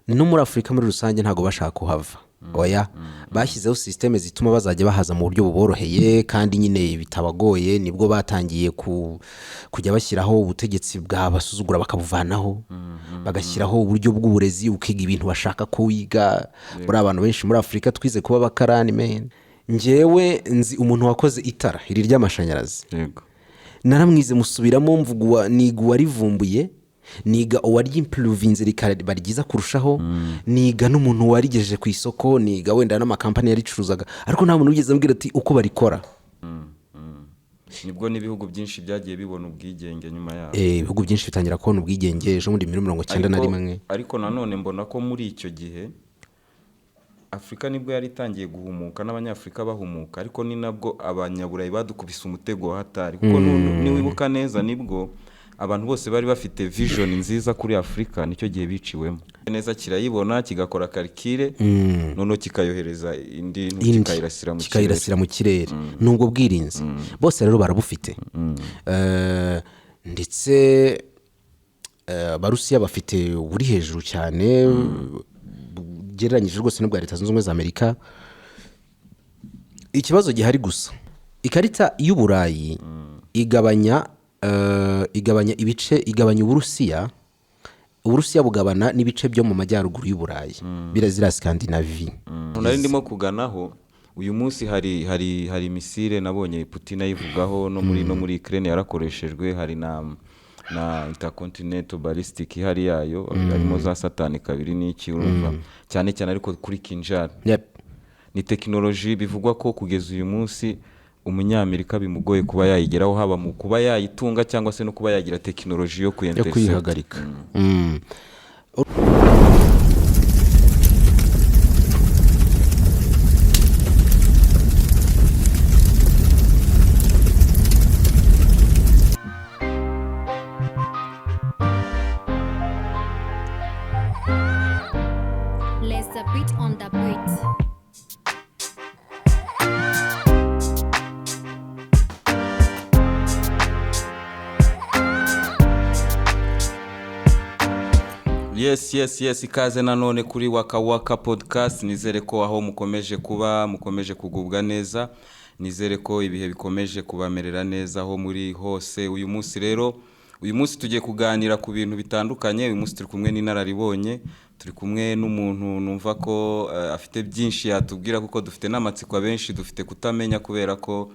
No muri Afurika muri rusange ntabwo bashaka kuhava. Oya, bashyizeho système zituma bazajya bahaza mu buryo buboroheye kandi nyine bitabagoye. Nibwo batangiye kujya bashyiraho ubutegetsi bwabasuzugura bakabuvanaho, bagashyiraho uburyo bw'uburezi, ukiga ibintu bashaka ko wiga. Muri abantu benshi muri Afurika twize kuba abakarani, men. Njyewe nzi umuntu wakoze itara iri ry'amashanyarazi. Naramwize, musubiramo, mvuga niga uwarivumbuye, niga uwaryimprovinze rikaba ryiza kurushaho, niga n'umuntu warigejeje ku isoko, niga wenda n'amakampani yaricuruzaga, ariko nta muntu wigeze ambwira ati uko barikora. Nibwo n'ibihugu byinshi byagiye bibona ubwigenge nyuma yaho. Ibihugu byinshi bitangira kubona ubwigenge ejo bundi muri mirongo cyenda na rimwe. Ariko nanone mbona ko muri icyo gihe Afurika nibwo yari itangiye guhumuka n'Abanyafurika bahumuka, ariko ni nabwo Abanyaburayi badukubise umutego wa hatari, kuko niwibuka neza, nibwo abantu bose bari bafite vision nziza kuri Afurika, nicyo gihe biciwemo neza. Kirayibona, kigakora calcul, noneho kikayohereza indi indi kikayirasira mu kirere. Kikayirasira mu kirere. Ni ubwo bwirinzi bose rero barabufite. Ndetse Abarusiya bafite buri hejuru cyane ugereranyije rwose n'ubwa Leta Zunze Ubumwe za Amerika. Ikibazo gihari gusa, ikarita y'Uburayi igabanya ibice, igabanya Uburusiya. Uburusiya bugabana n'ibice byo mu majyaruguru y'Uburayi, biriya ziriya Scandinavie. Nari ndimo kuganaho. Uyu munsi hari missile nabonye Putin ayivugaho, no muri Ukraine yarakoreshejwe. Hari na intercontinental ballistic ihari yayo, harimo za Satani kabiri n'iki, urumva, cyane cyane ariko kuri Kinjal. Ni tekinoloji bivugwa ko kugeza uyu munsi Umunyamerika bimugoye kuba yayigeraho, haba mu kuba yayitunga cyangwa se no kuba yagira tekinoloji yo yo kuyintercept. kuyihagarika. Let's the beat on the beat. Yes, ikaze nanone kuri Waka Waka Podcast. Nizere ko aho mukomeje kuba mukomeje kugubwa neza, nizere ko ibihe bikomeje kubamerera neza aho muri hose. Uyu munsi rero, uyu munsi tugiye kuganira ku bintu bitandukanye. Uyu munsi turi kumwe n'inararibonye, turi kumwe n'umuntu numva ko afite byinshi yatubwira, kuko dufite n'amatsiko abenshi dufite kutamenya, kubera ko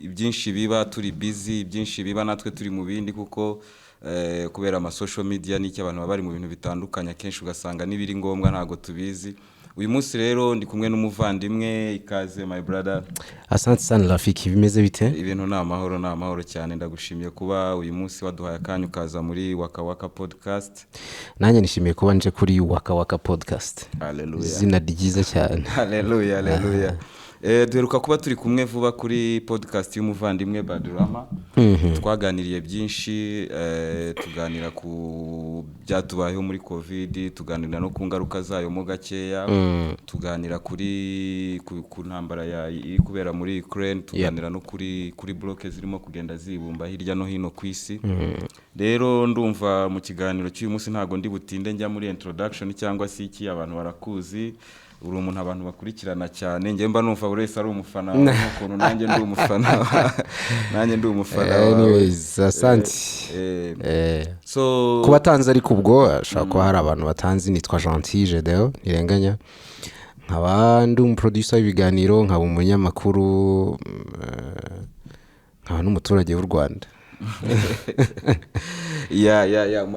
ibyinshi biba turi busy, ibyinshi biba natwe turi mu bindi, kuko kubera ama social media n'icyo, abantu baba bari mu bintu bitandukanye, akenshi ugasanga n'ibiri ngombwa ntabwo tubizi. Uyu munsi rero ndi kumwe n'umuvandimwe. Ikaze, my brother. Asante sana, Rafiki. Bimeze bite? Ibintu ni amahoro, ni amahoro cyane. Ndagushimiye kuba uyu munsi waduhaye akanya ukaza muri Waka Waka Podcast. Nanjye nishimiye kuba nje kuri Waka Waka Podcast. Haleluya. Izina ryiza cyane. Haleluya, haleluya. Duheruka kuba turi kumwe vuba kuri podcast y'umuvandimwe Badurama. Twaganiriye byinshi, tuganira ku byatubayeho muri COVID, tuganira no ku ngaruka zayo mo gakeya, tuganira kuri ku ntambara iri kubera muri Ukraine, tuganira no kuri bloc zirimo kugenda zibumba hirya no hino ku isi. Rero ndumva mu kiganiro cy'uyu munsi ntabwo ndi butinde njya muri introduction cyangwa se iki. Abantu barakuzi, uri umuntu abantu bakurikirana cyane. Njye mba numva buri wese ari umufana wawe, nk'ukuntu nanjye ndi umufana nanjye ndi umufana wawe. Anyways, asante. So ku batanzi, ariko ubwo hashobora kuba hari abantu batanzi, nitwa Gentil Gedeo Ntirenganya, nkaba ndi umuproducer w'ibiganiro, nkaba umunyamakuru, nkaba n'umuturage w'u Rwanda. Ya,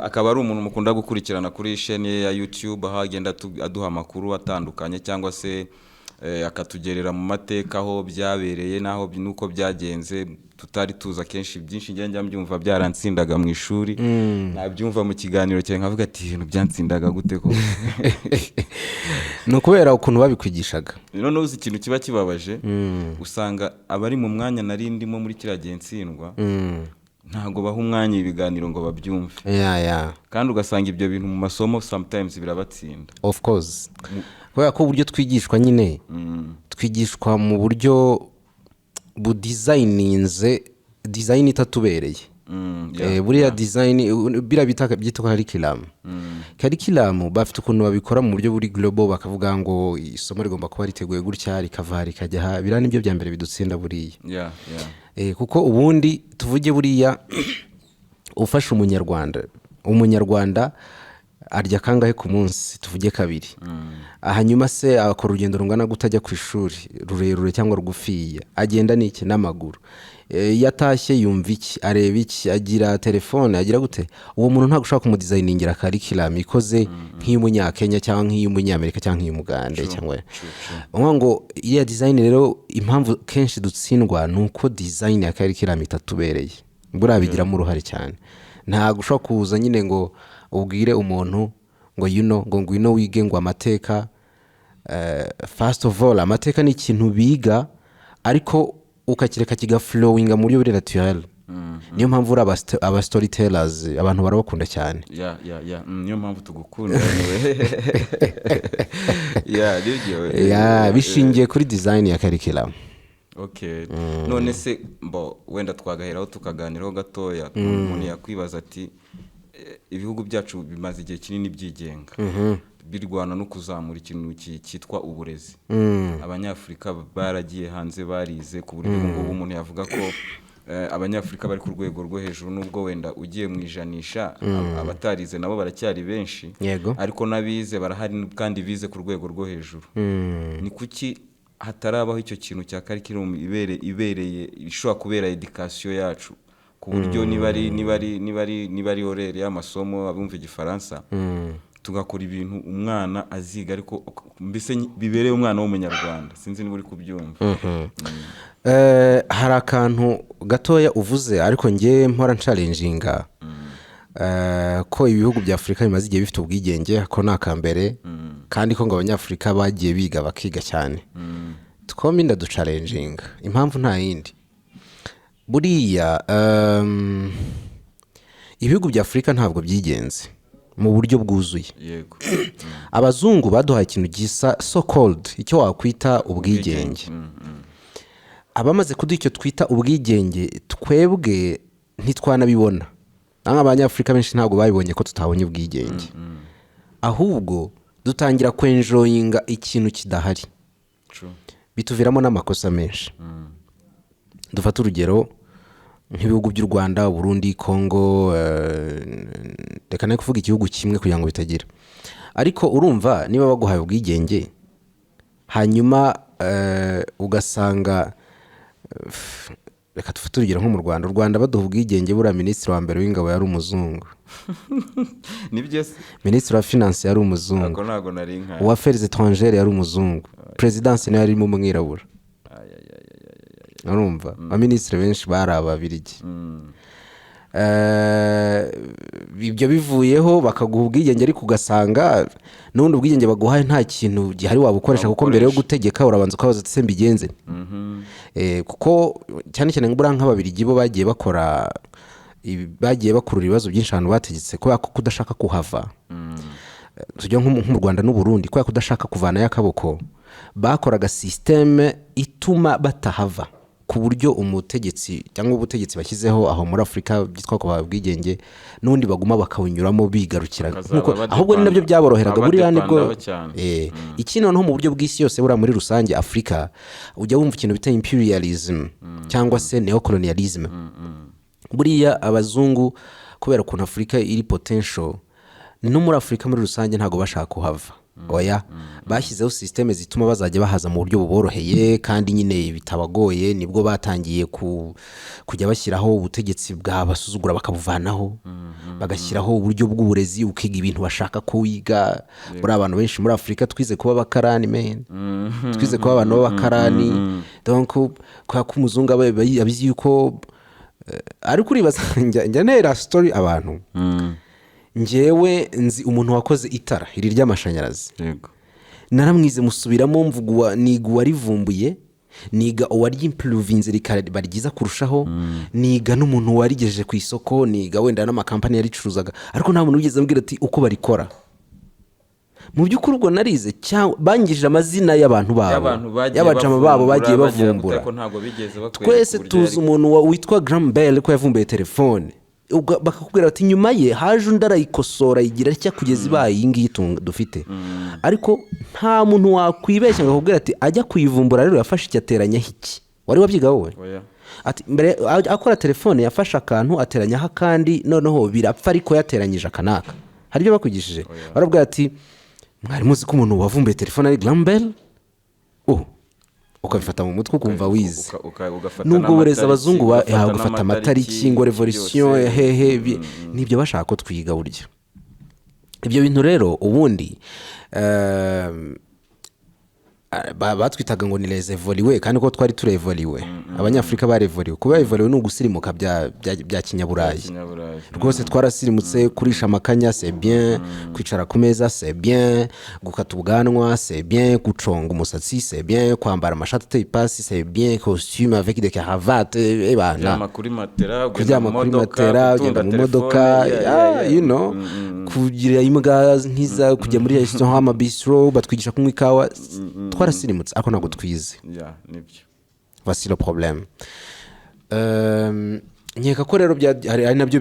akaba ari umuntu mukunda gukurikirana kuri chaîne ye ya YouTube, aho agenda aduha amakuru atandukanye cyangwa se akatugerera mu mateka aho byabereye n'aho n'uko byagenze tutari tuzi. Akenshi byinshi njya mbyumva byaransindaga mu ishuri, nabyumva mu kiganiro cyawe nkavuga ati: "Ibintu byansindaga gute koko?" Ni ukubera ukuntu babikwigishaga. Noneho uzi ikintu kiba kibabaje? Usanga abari mu mwanya nari ndimo muri kiriya gihe ntsindwa ntabwo baha umwanya ibiganiro ngo babyumve, kandi ugasanga ibyo bintu mu masomo sometimes birabatsinda. Of course, kubera ko uburyo twigishwa nyine, twigishwa mu buryo budesigninze, design itatubereye. Buriya design, biriya bita byitwa curriculum. Curriculum bafite ukuntu babikora mu buryo buri global, bakavuga ngo isomo rigomba kuba riteguye gutya, rikava aha rikajya aha. Biriya nibyo bya mbere bidutsinda buriya. Kuko ubundi tuvuge buriya ufashe umunyarwanda, umunyarwanda arya kangahe ku munsi? Tuvuge kabiri. Hanyuma se akora urugendo rungana gute ajya ku ishuri, rurerure cyangwa rugufiya? Agenda n'iki? N'amaguru. Iyo atashye yumva iki? Areba iki? Agira telefone? Agira gute? Uwo muntu ntabwo ushobora kumudesigningira curriculum ikoze nk'iy'umunyakenya cyangwa nk'iy'umunyamerika cyangwa nk'iy'umugande cyangwa uvuga ngo iriya design. Rero impamvu kenshi dutsindwa ni uko design ya curriculum itatubereye. Buriya bigiramo uruhare cyane. Ntabwo ushobora kuza nyine ngo ubwire umuntu ngo you know, ngo ngwino wige ngo amateka. First of all, amateka ni ikintu biga ariko ukakireka kigaflowinga mu buryo buri naturel. Niyo mpamvu uri aba storytellers, abantu barabakunda cyane. Yeah, niyo mpamvu tugukunda anyway. Yeah, nibyo. Yeah, bishingiye kuri design ya curriculum. Okay, none se mbo wenda twagaheraho tukaganiraho gatoya. Umuntu yakwibaza ati ibihugu byacu bimaze igihe kinini byigenga, birwana no kuzamura ikintu cyitwa uburezi. Abanyafurika baragiye hanze, barize ku buryo ubu ngubu umuntu yavuga ko abanyafurika bari ku rwego rwo hejuru, nubwo wenda ugiye mu ijanisha abatarize nabo baracyari benshi, ariko n'abize barahari kandi bize ku rwego rwo hejuru. Ni kuki hatarabaho icyo kintu cya curriculum ibereye, ishobora kubera education yacu, ku buryo niba ari horaire y'amasomo, abumva igifaransa, tugakora ibintu umwana aziga ariko mbese bibereye umwana w'umunyarwanda? Sinzi niba uri kubyumva. Hari akantu gatoya uvuze, ariko njye mpora nchallenginga ko ibihugu bya Afurika bimaze igihe bifite ubwigenge, ko ni akambere, kandi ko ngo abanyafurika bagiye biga, bakiga cyane. Twombi ndaduchallenginga. Impamvu nta yindi, buriya ibihugu bya Afurika ntabwo byigenze mu buryo bwuzuye. Abazungu baduhaye ikintu gisa so called, icyo wakwita ubwigenge. Abamaze kuduha icyo twita ubwigenge, twebwe ntitwanabibona. Nk'abanyafurika benshi ntabwo babibonye ko tutabonye ubwigenge, ahubwo dutangira kwenjoyinga ikintu kidahari. Bituviramo n'amakosa menshi. Dufate urugero nk'ibihugu by'u Rwanda, Burundi, Congo. Reka nawe kuvuga igihugu kimwe kugira ngo bitagira, ariko urumva niba baguhaye ubwigenge, hanyuma ugasanga reka dufate urugero nko mu Rwanda. U Rwanda baduha ubwigenge, buriya minisitiri wa mbere w'ingabo yari umuzungu. Nibyo se? Minisitiri wa finance yari umuzungu. Ntabwo ntabwo nari nka Uwa affaires étrangères yari umuzungu. Perezidansi nayo yarimo umwirabura. Urumva abaminisitiri benshi bari ababirigi. Ibyo bivuyeho, bakaguha ubwigenge, ariko ugasanga n'ubundi ubwigenge baguhaye nta kintu gihari wabukoresha, kuko mbere yo gutegeka urabanza ukabaza ati: "Se mbigenze nte?" Kuko cyane cyane buriya nk'ababirigi bo bagiye bakora bagiye bakurura ibibazo byinshi ahantu bategetse, kubera ko kudashaka kuhava. Tujya nko mu Rwanda n'u Burundi, kubera kudashaka kuvanayo akaboko, bakoraga système ituma batahava, ku buryo umutegetsi cyangwa ubutegetsi bashyizeho aho muri Afurika byitwa ko bahawe ubwigenge, n'ubundi baguma bakawunyuramo bigarukira. Bakazaba Ahubwo ni nabyo byaboroheraga buriya nibwo. Badepandaho cyane. Ikindi noneho mu buryo bw'isi yose, buriya muri rusange Afurika, ujya wumva ikintu bita imperialism cyangwa se neocolonialism. Buriya abazungu, kubera ukuntu Afurika iri potential, no muri Afurika muri rusange ntabwo bashaka kuhava. Oya, bashyizeho système zituma bazajya bahaza mu buryo buboroheye kandi nyine bitabagoye. Nibwo batangiye kujya bashyiraho ubutegetsi bwabasuzugura bakabuvanaho, bagashyiraho uburyo bw'uburezi, ukiga ibintu bashaka ko wiga. Muri abantu benshi muri Afurika twize kuba abakarani men, twize kuba abantu b'abakarani. Donc kubera ko umuzungu aba abizi yuko ariko uribaza, njya ntera story abantu. Njyewe nzi umuntu wakoze itara iri ry'amashanyarazi. Naramwize, musubiramo, mvuga niga uwarivumbuye, niga uwaryimprovinze rikaba ryiza kurushaho, niga n'umuntu warigejeje ku isoko, niga wenda n'amakampani yaricuruzaga, ariko nta muntu wigeze ambwira ati uko barikora. Mu by'ukuri ubwo narize cyangwa bangije amazina y'abantu babo, y'abantu bagiye y'abajama babo bagiye bagira bavumbura. gute ko ntabwo bigeze bakwereka Twese uburyo tuzi umuntu witwa Graham Bell ko yavumbuye telefone. Ubwo bakakubwira bati nyuma ye haje undi arayikosora, ayigira atya kugeza ibaye iyi ngiyi dufite. Ariko nta muntu wakwibeshya ngo akubwire ati ajya kuyivumbura rero yafashe iki, ateranyaho iki. Wari wabyiga wowe? Oya. Ati mbere akora telefone yafashe akantu ateranyaho akandi, noneho birapfa, ariko yateranyije aka n'aka. Hari ibyo bakwigishije? Barabwira ati mwari muzi ko umuntu wavumbuye telefone ari Graham Bell? Oh, ukabifata mu mutwe ukumva wize. Ugafata Nubwo burezi n'amatariki, abazungu ugafata ugafata amatariki ngo revolution byose. Hehe, nibyo bashaka ko twiga burya. Ibyo bintu rero ubundi batwitaga ngo ni les évolués, kandi ko twari turévolué. Abanyafurika barévolué. Kuba évolué ni ugusirimuka bya kinyaburayi. Kinyaburayi. Rwose twarasirimutse. Kurisha amakanya, c'est bien. Kwicara ku meza, c'est bien. Gukata ubwanwa, c'est bien. Guconga umusatsi, c'est bien. Kwambara amashati ateye ipasi, c'est bien. Costume avec des cravates, bana. Kuryama kuri matera, ugenda Kuryama mu kuri modoka, matera, gutunga ugenda mu modoka, telefone, yeah, yeah, yeah. Kugira imbwa nk'iza, kujya muri restaurant, amabistro, batwigisha kunywa ikawa. Twarasirimutse ariko ntabwo twize. Yeah, nibyo. Voici le problème. Nkeka ko rero hari nabyo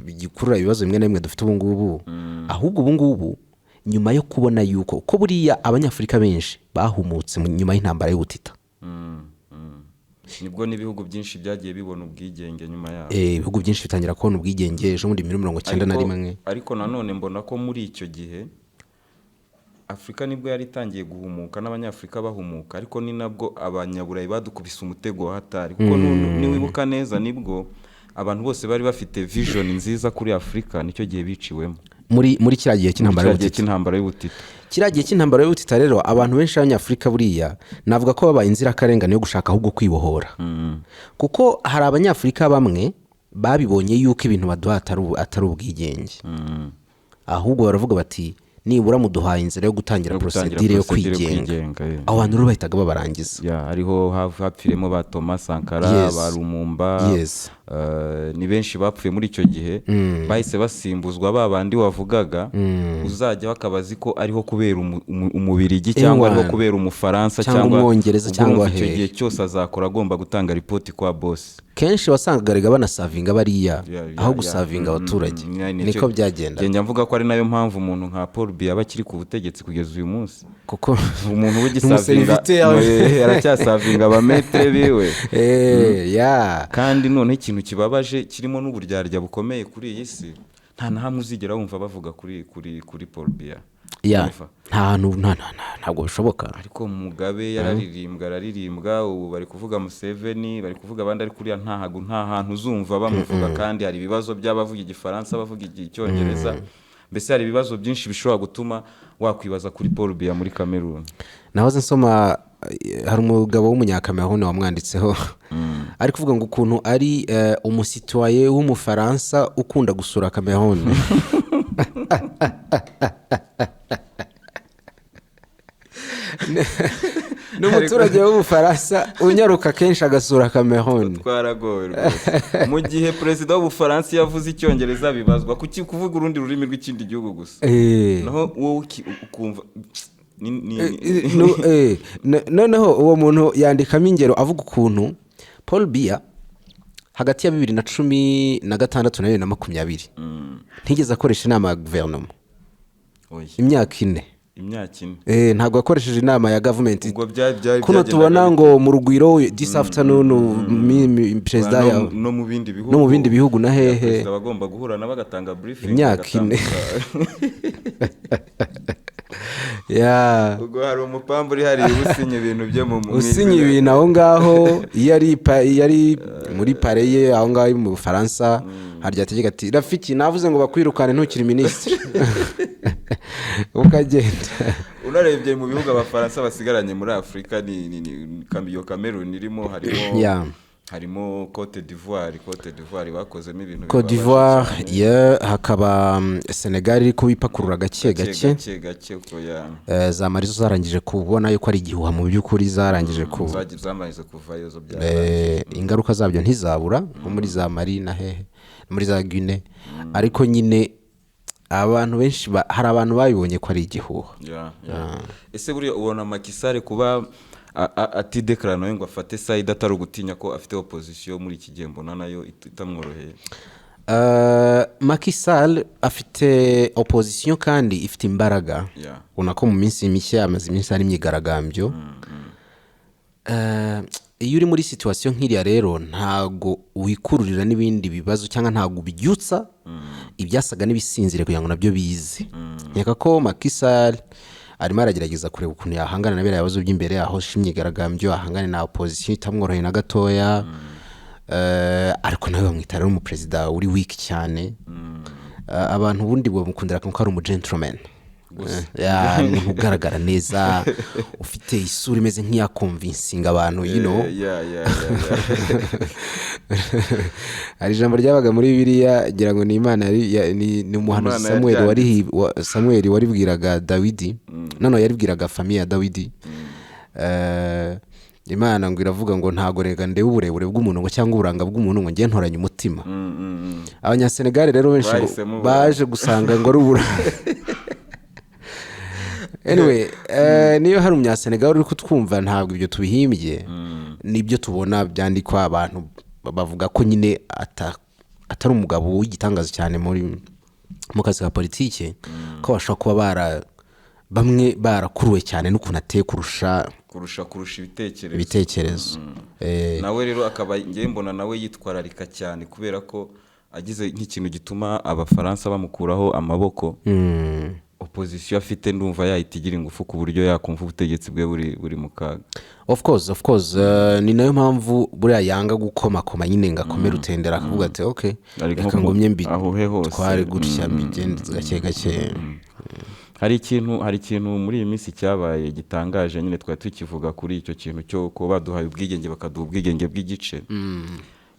bigikurura ibibazo bimwe na bimwe dufite ubu ngubu. Ahubwo ubu ngubu nyuma yo kubona yuko ko buriya Abanyafurika benshi bahumutse nyuma y'intambara y'ubutita. Nibwo n'ibihugu byinshi byagiye bibona ubwigenge nyuma yaho. Ibihugu byinshi bitangira kubona ubwigenge ejo bundi muri mirongo cyenda na rimwe. Ariko nanone mbona ko muri icyo gihe Afurika nibwo yari itangiye guhumuka n'Abanyafurika bahumuka, ariko ni nabwo Abanyaburayi badukubise umutego wa hatari, kuko niwibuka neza nibwo abantu bose bari bafite vision nziza kuri Afurika, nicyo gihe biciwemo. Muri kiriya gihe cy'intambara Kiriya gihe y'ubutita. cy'intambara y'ubutita. Kiriya gihe cy'intambara y'ubutita rero, abantu benshi b'Abanyafurika buriya navuga ko babaye inzirakarengane yo gushaka ahubwo kwibohora, kuko hari Abanyafurika bamwe babibonye yuko ibintu baduha atari ubwigenge, ahubwo baravuga bati nibura muduhaye inzira yo gutangira Yo gutangira procédure yo procédure yo kwigenga. kwigenga, yeah. Abo bantu rero bahitaga babarangiza. Ya, hariho hapfiremo ba Thomas Sankara, ba Lumumba. Ni benshi bapfuye muri icyo gihe, bahise basimbuzwa ba bandi wavugaga, uzajya bakaba azi ko ariho kubera Umubirigi cyangwa ariho Ewana. kubera Umufaransa Cyangwa cyangwa Umwongereza ubwo cyangwa urumva icyo hehe. gihe cyose azakora agomba gutanga ripoti kwa boss. Kenshi wasangaga rega banasavinga bariya aho gusavinga abaturage. Niko byagenda. Njya mvuga ko ari nayo mpamvu umuntu nka Paul Biya aba akiri ku butegetsi kugeza uyu munsi. Kuko umuntu ugisavinga Umuserviteur. Aracyasavinga abamaître biwe. Ya. Kandi noneho ikintu kibabaje kirimo n'uburyarya bukomeye kuri iyi si, nta na hamwe uzigera wumva bavuga kuri Paul Biya. Ya. Urumva? Nta hantu, ntabwo bishoboka. Ariko Mugabe yararirimbwa, araririmbwa. Ubu bari kuvuga Museveni, bari kuvuga abandi, ariko uriya nta hantu uzumva bamuvuga. Kandi hari ibibazo by'abavuga Igifaransa, bavuga Icyongereza, mbese hari ibibazo byinshi bishobora gutuma wakwibaza kuri Paul Biya muri Cameroon. Nahoze nsoma, hari umugabo w'Umunyakameruni wamwanditseho, ari kuvuga ngo ukuntu ari umusitwaye w'Umufaransa ukunda gusura Cameroon. Ni umuturage w'Ubufaransa unyaruka kenshi agasura Cameroon. Twaragowe rwose. Mu gihe perezida w'Ubufaransa iyo avuze Icyongereza bibazwa kuki kuvuga urundi rurimi rw'ikindi gihugu gusa, naho wowe ukumva Noneho uwo muntu yandikamo ingero, avuga ukuntu Paul Biya hagati ya 2016 na 2020 ntigeze akoresha inama ya guverinoma. Oya. Imyaka 4. Imyaka 4. Ntabwo yakoresheje inama ya gavumenti. Ubwo bya Kuno byagendaga tubona bite? ngo mu Rugwiro this afternoon perezida No, ya no mu bindi bihugu. No mu bindi bihugu na hehe. Perezida bagomba guhura nabo agatanga briefing, Imyaka 4. agatambuka. Ya. Ubwo hari umupambu uri hariya uba usinya ibintu bye mu Usinya izina. ibintu aho ngaho, iyo ari muri palais ye aho ngaho mu Bufaransa, harya ategeka ati rafiki navuze ngo bakwirukane, ntukiri minisitiri, ukagenda. Unarebye mu bihugu Abafaransa basigaranye muri Afurika ni iyo Cameroon irimo, harimo harimo Cote d'Ivoire. Cote d'Ivoire bakozemo ibintu Cote bibabaje d'Ivoire cyane. Yeah, hakaba Senegal iri kubipakurura gake gake. Gake gake uko ya Za Mali zo zarangije kubona yuko ari igihuha mu by'ukuri, zarangije ku Zamaze kuvayo zo byarangiye. Ingaruka zabyo ntizabura nko muri za Mali na hehe, muri za Guinea, ariko nyine Abantu benshi hari abantu babibonye ko ari igihuha. Yeah. Ese buriya ubona Macky Sall kuba atideclara nawe ngo afate side atari ugutinya ko afite opposition muri iki gihe, mbona nayo itamworoheye? Macky Sall afite opposition kandi ifite imbaraga. Ubona ko mu minsi mishya amaze iminsi hari imyigaragambyo. Iyo uri muri situation nk'iriya rero, ntago wikururira n'ibindi bibazo cyangwa ntago ubyutsa ibyasaga n'ibisinzire kugira ngo nabyo bize. Nkeka ko Macky Sall arimo aragerageza kureba ukuntu yahangana na biriya bibazo by'imbere, aho imyigaragambyo, ahangane na opposition itamworoheye na gatoya. Ariko nawe bamwita rero umuperezida uri weak cyane. Abantu ubundi bamukundira ko ari umugentleman. Yeah, ni umuntu ugaragara neza, ufite isura imeze nk'iyaconvincinga abantu. Yeah. Hari ijambo ryabaga muri Bibiliya, ngira ngo ni Imana ni umuhanuzi Imana Samuel wari yaryanditse. Samuel waribwiraga Dawidi, none yaribwiraga famille ya Dawidi. Imana ngo iravuga ngo ntago rega ndebe uburebure bw'umuntu ngo cyangwa uburanga bw'umuntu, ngo njye ntoranye umutima. Abanyasenegali rero benshi ngo Bahisemo uburanga. baje gusanga ngo ari uburanga. Anyway, niyo hari umunyasenegali uri kutwumva, ntabwo ibyo tubihimbye, nibyo tubona byandikwa. Abantu bavuga ko nyine atari umugabo w'igitangaza cyane mu kazi ka politike, ko bashobora kuba bamwe barakuruwe cyane n'ukuntu ateye kurusha kurusha ibitekerezo. Ibitekerezo. Nawe rero akaba, ngewe mbona nawe yitwararika cyane, kubera ko agize nk'ikintu gituma Abafaransa bamukuraho amaboko, opposition afite ndumva yahita igira ingufu ku buryo yakumva ubutegetsi bwe buri mu kaga. Of course, ni nayo mpamvu buriya yanga gukomakoma nyine ngo akomere utendera, akavuga ati ok, Ari nko reka ngumye mbi ahuhe hose. Tware gutya, mbigenze gake gake. Hari ikintu muri iyi minsi cyabaye gitangaje nyine, twari tukivuga kuri icyo kintu cyo kuba baduhaye ubwigenge, bakaduha ubwigenge bw'igice.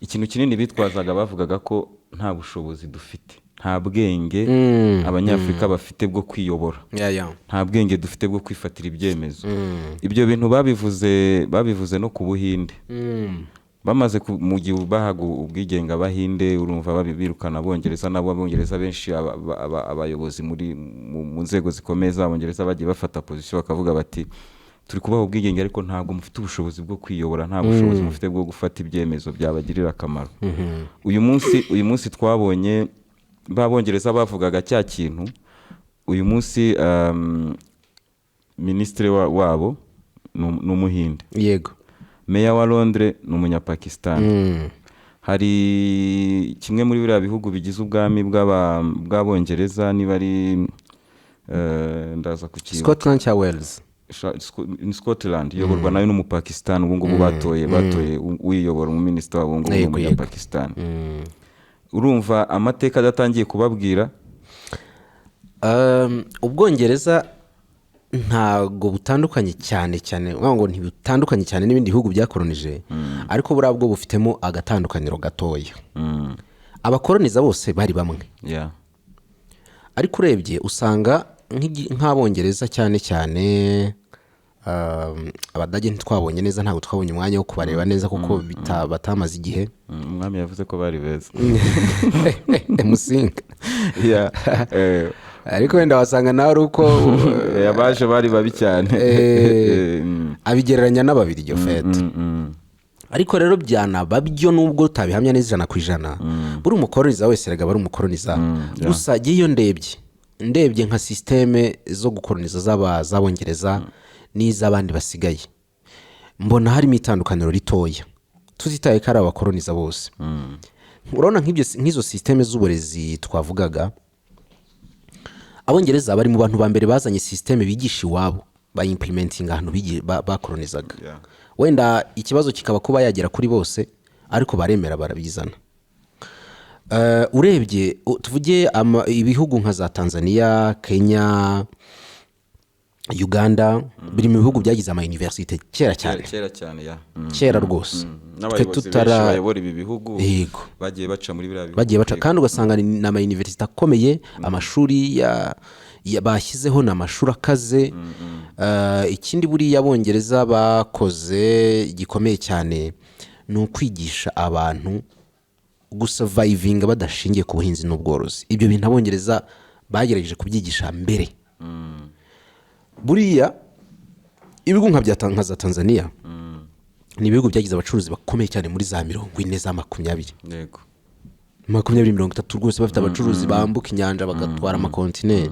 Ikintu kinini bitwazaga, bavugaga ko nta bushobozi dufite, nta bwenge Abanyafurika bafite bwo kwiyobora, nta bwenge dufite bwo kwifatira ibyemezo. Ibyo bintu babivuze no ku Buhinde bamaze mu gihe bahaga ubwigenge Abahinde. Urumva birukana Abongereza, nabo Abongereza benshi abayobozi mu nzego zikomeye z'Abongereza bagiye bafata position, bakavuga bati turi kubaha ubwigenge ariko ntabwo mufite ubushobozi bwo kwiyobora, nta bushobozi mufite bwo gufata ibyemezo byabagirira akamaro. Uyu munsi twabonye ba Bongereza bavugaga cya kintu, uyu munsi minisitiri wabo ni Umuhinde. Meya wa Londres ni Umunyapakistan. Hari kimwe muri biriya bihugu bigize ubwami bw'Abongereza, niba ari ndaza kukibuka. Scotland cya Wales. Ni Scotland, iyoborwa nayo n'Umupakistan ubu ngubu. Batoye uyiyobora, umuminisitiri wabo ubu ngubu ni Umunyapakistan. Urumva amateka adatangiye kubabwira? Ubwongereza ntago butandukanye cyane cyane, uvuga ngo ntibutandukanye cyane n'ibindi bihugu byakoronije, ariko buriya bwo bufitemo agatandukaniro gatoya. Abakoroniza bose bari bamwe, ariko urebye usanga nk'Abongereza cyane cyane, Abadage ntitwabonye neza, ntabwo twabonye umwanya wo kubareba neza kuko batamaze igihe. Umwami yavuze ko bari beza. Musinga. Yeah. Ariko wenda wasanga nawe ari uko abaje bari babi cyane. Abigereranya n'Ababirigi fete. Ariko rero byanaba byo, nubwo utabihamya neza 100%, buri umukoroniza wese erega aba ari umukoroniza. Gusa jye iyo ndebye nka système zo gukoroniza z'Abongereza n'iz'abandi basigaye, mbona harimo itandukaniro ritoya, tutitaye ko ari abakoroniza bose. Urabona nk'izo système z'uburezi twavugaga, Abongereza bari mu bantu ba mbere bazanye système bigisha iwabo, bayimplementinga ahantu bakoronizaga. Wenda ikibazo kikaba kuba yagera kuri bose, ariko baremera barabizana. Urebye tuvuge ibihugu nka za Tanzania, Kenya, Uganda, biri mu bihugu byagize ama université kera cyane. Kera cyane ya. Kera rwose. Twe N'abayobozi benshi bayobora ibi bihugu bagiye baca muri biriya bihugu. Bagiye baca, kandi ugasanga ni ama université akomeye, amashuri bashyizeho ni amashuri akaze. Ikindi buriya Abongereza bakoze gikomeye cyane ni ukwigisha abantu gusurvivinga badashingiye ku buhinzi n'ubworozi. Ibyo bintu Abongereza Bagerageje kubyigisha mbere. Buriya ibihugu nka za Tanzania ni ibihugu byagize abacuruzi bakomeye cyane muri za 40, za 20, 20, 30 rwose, bafite abacuruzi bambuka inyanja bagatwara amakontineri.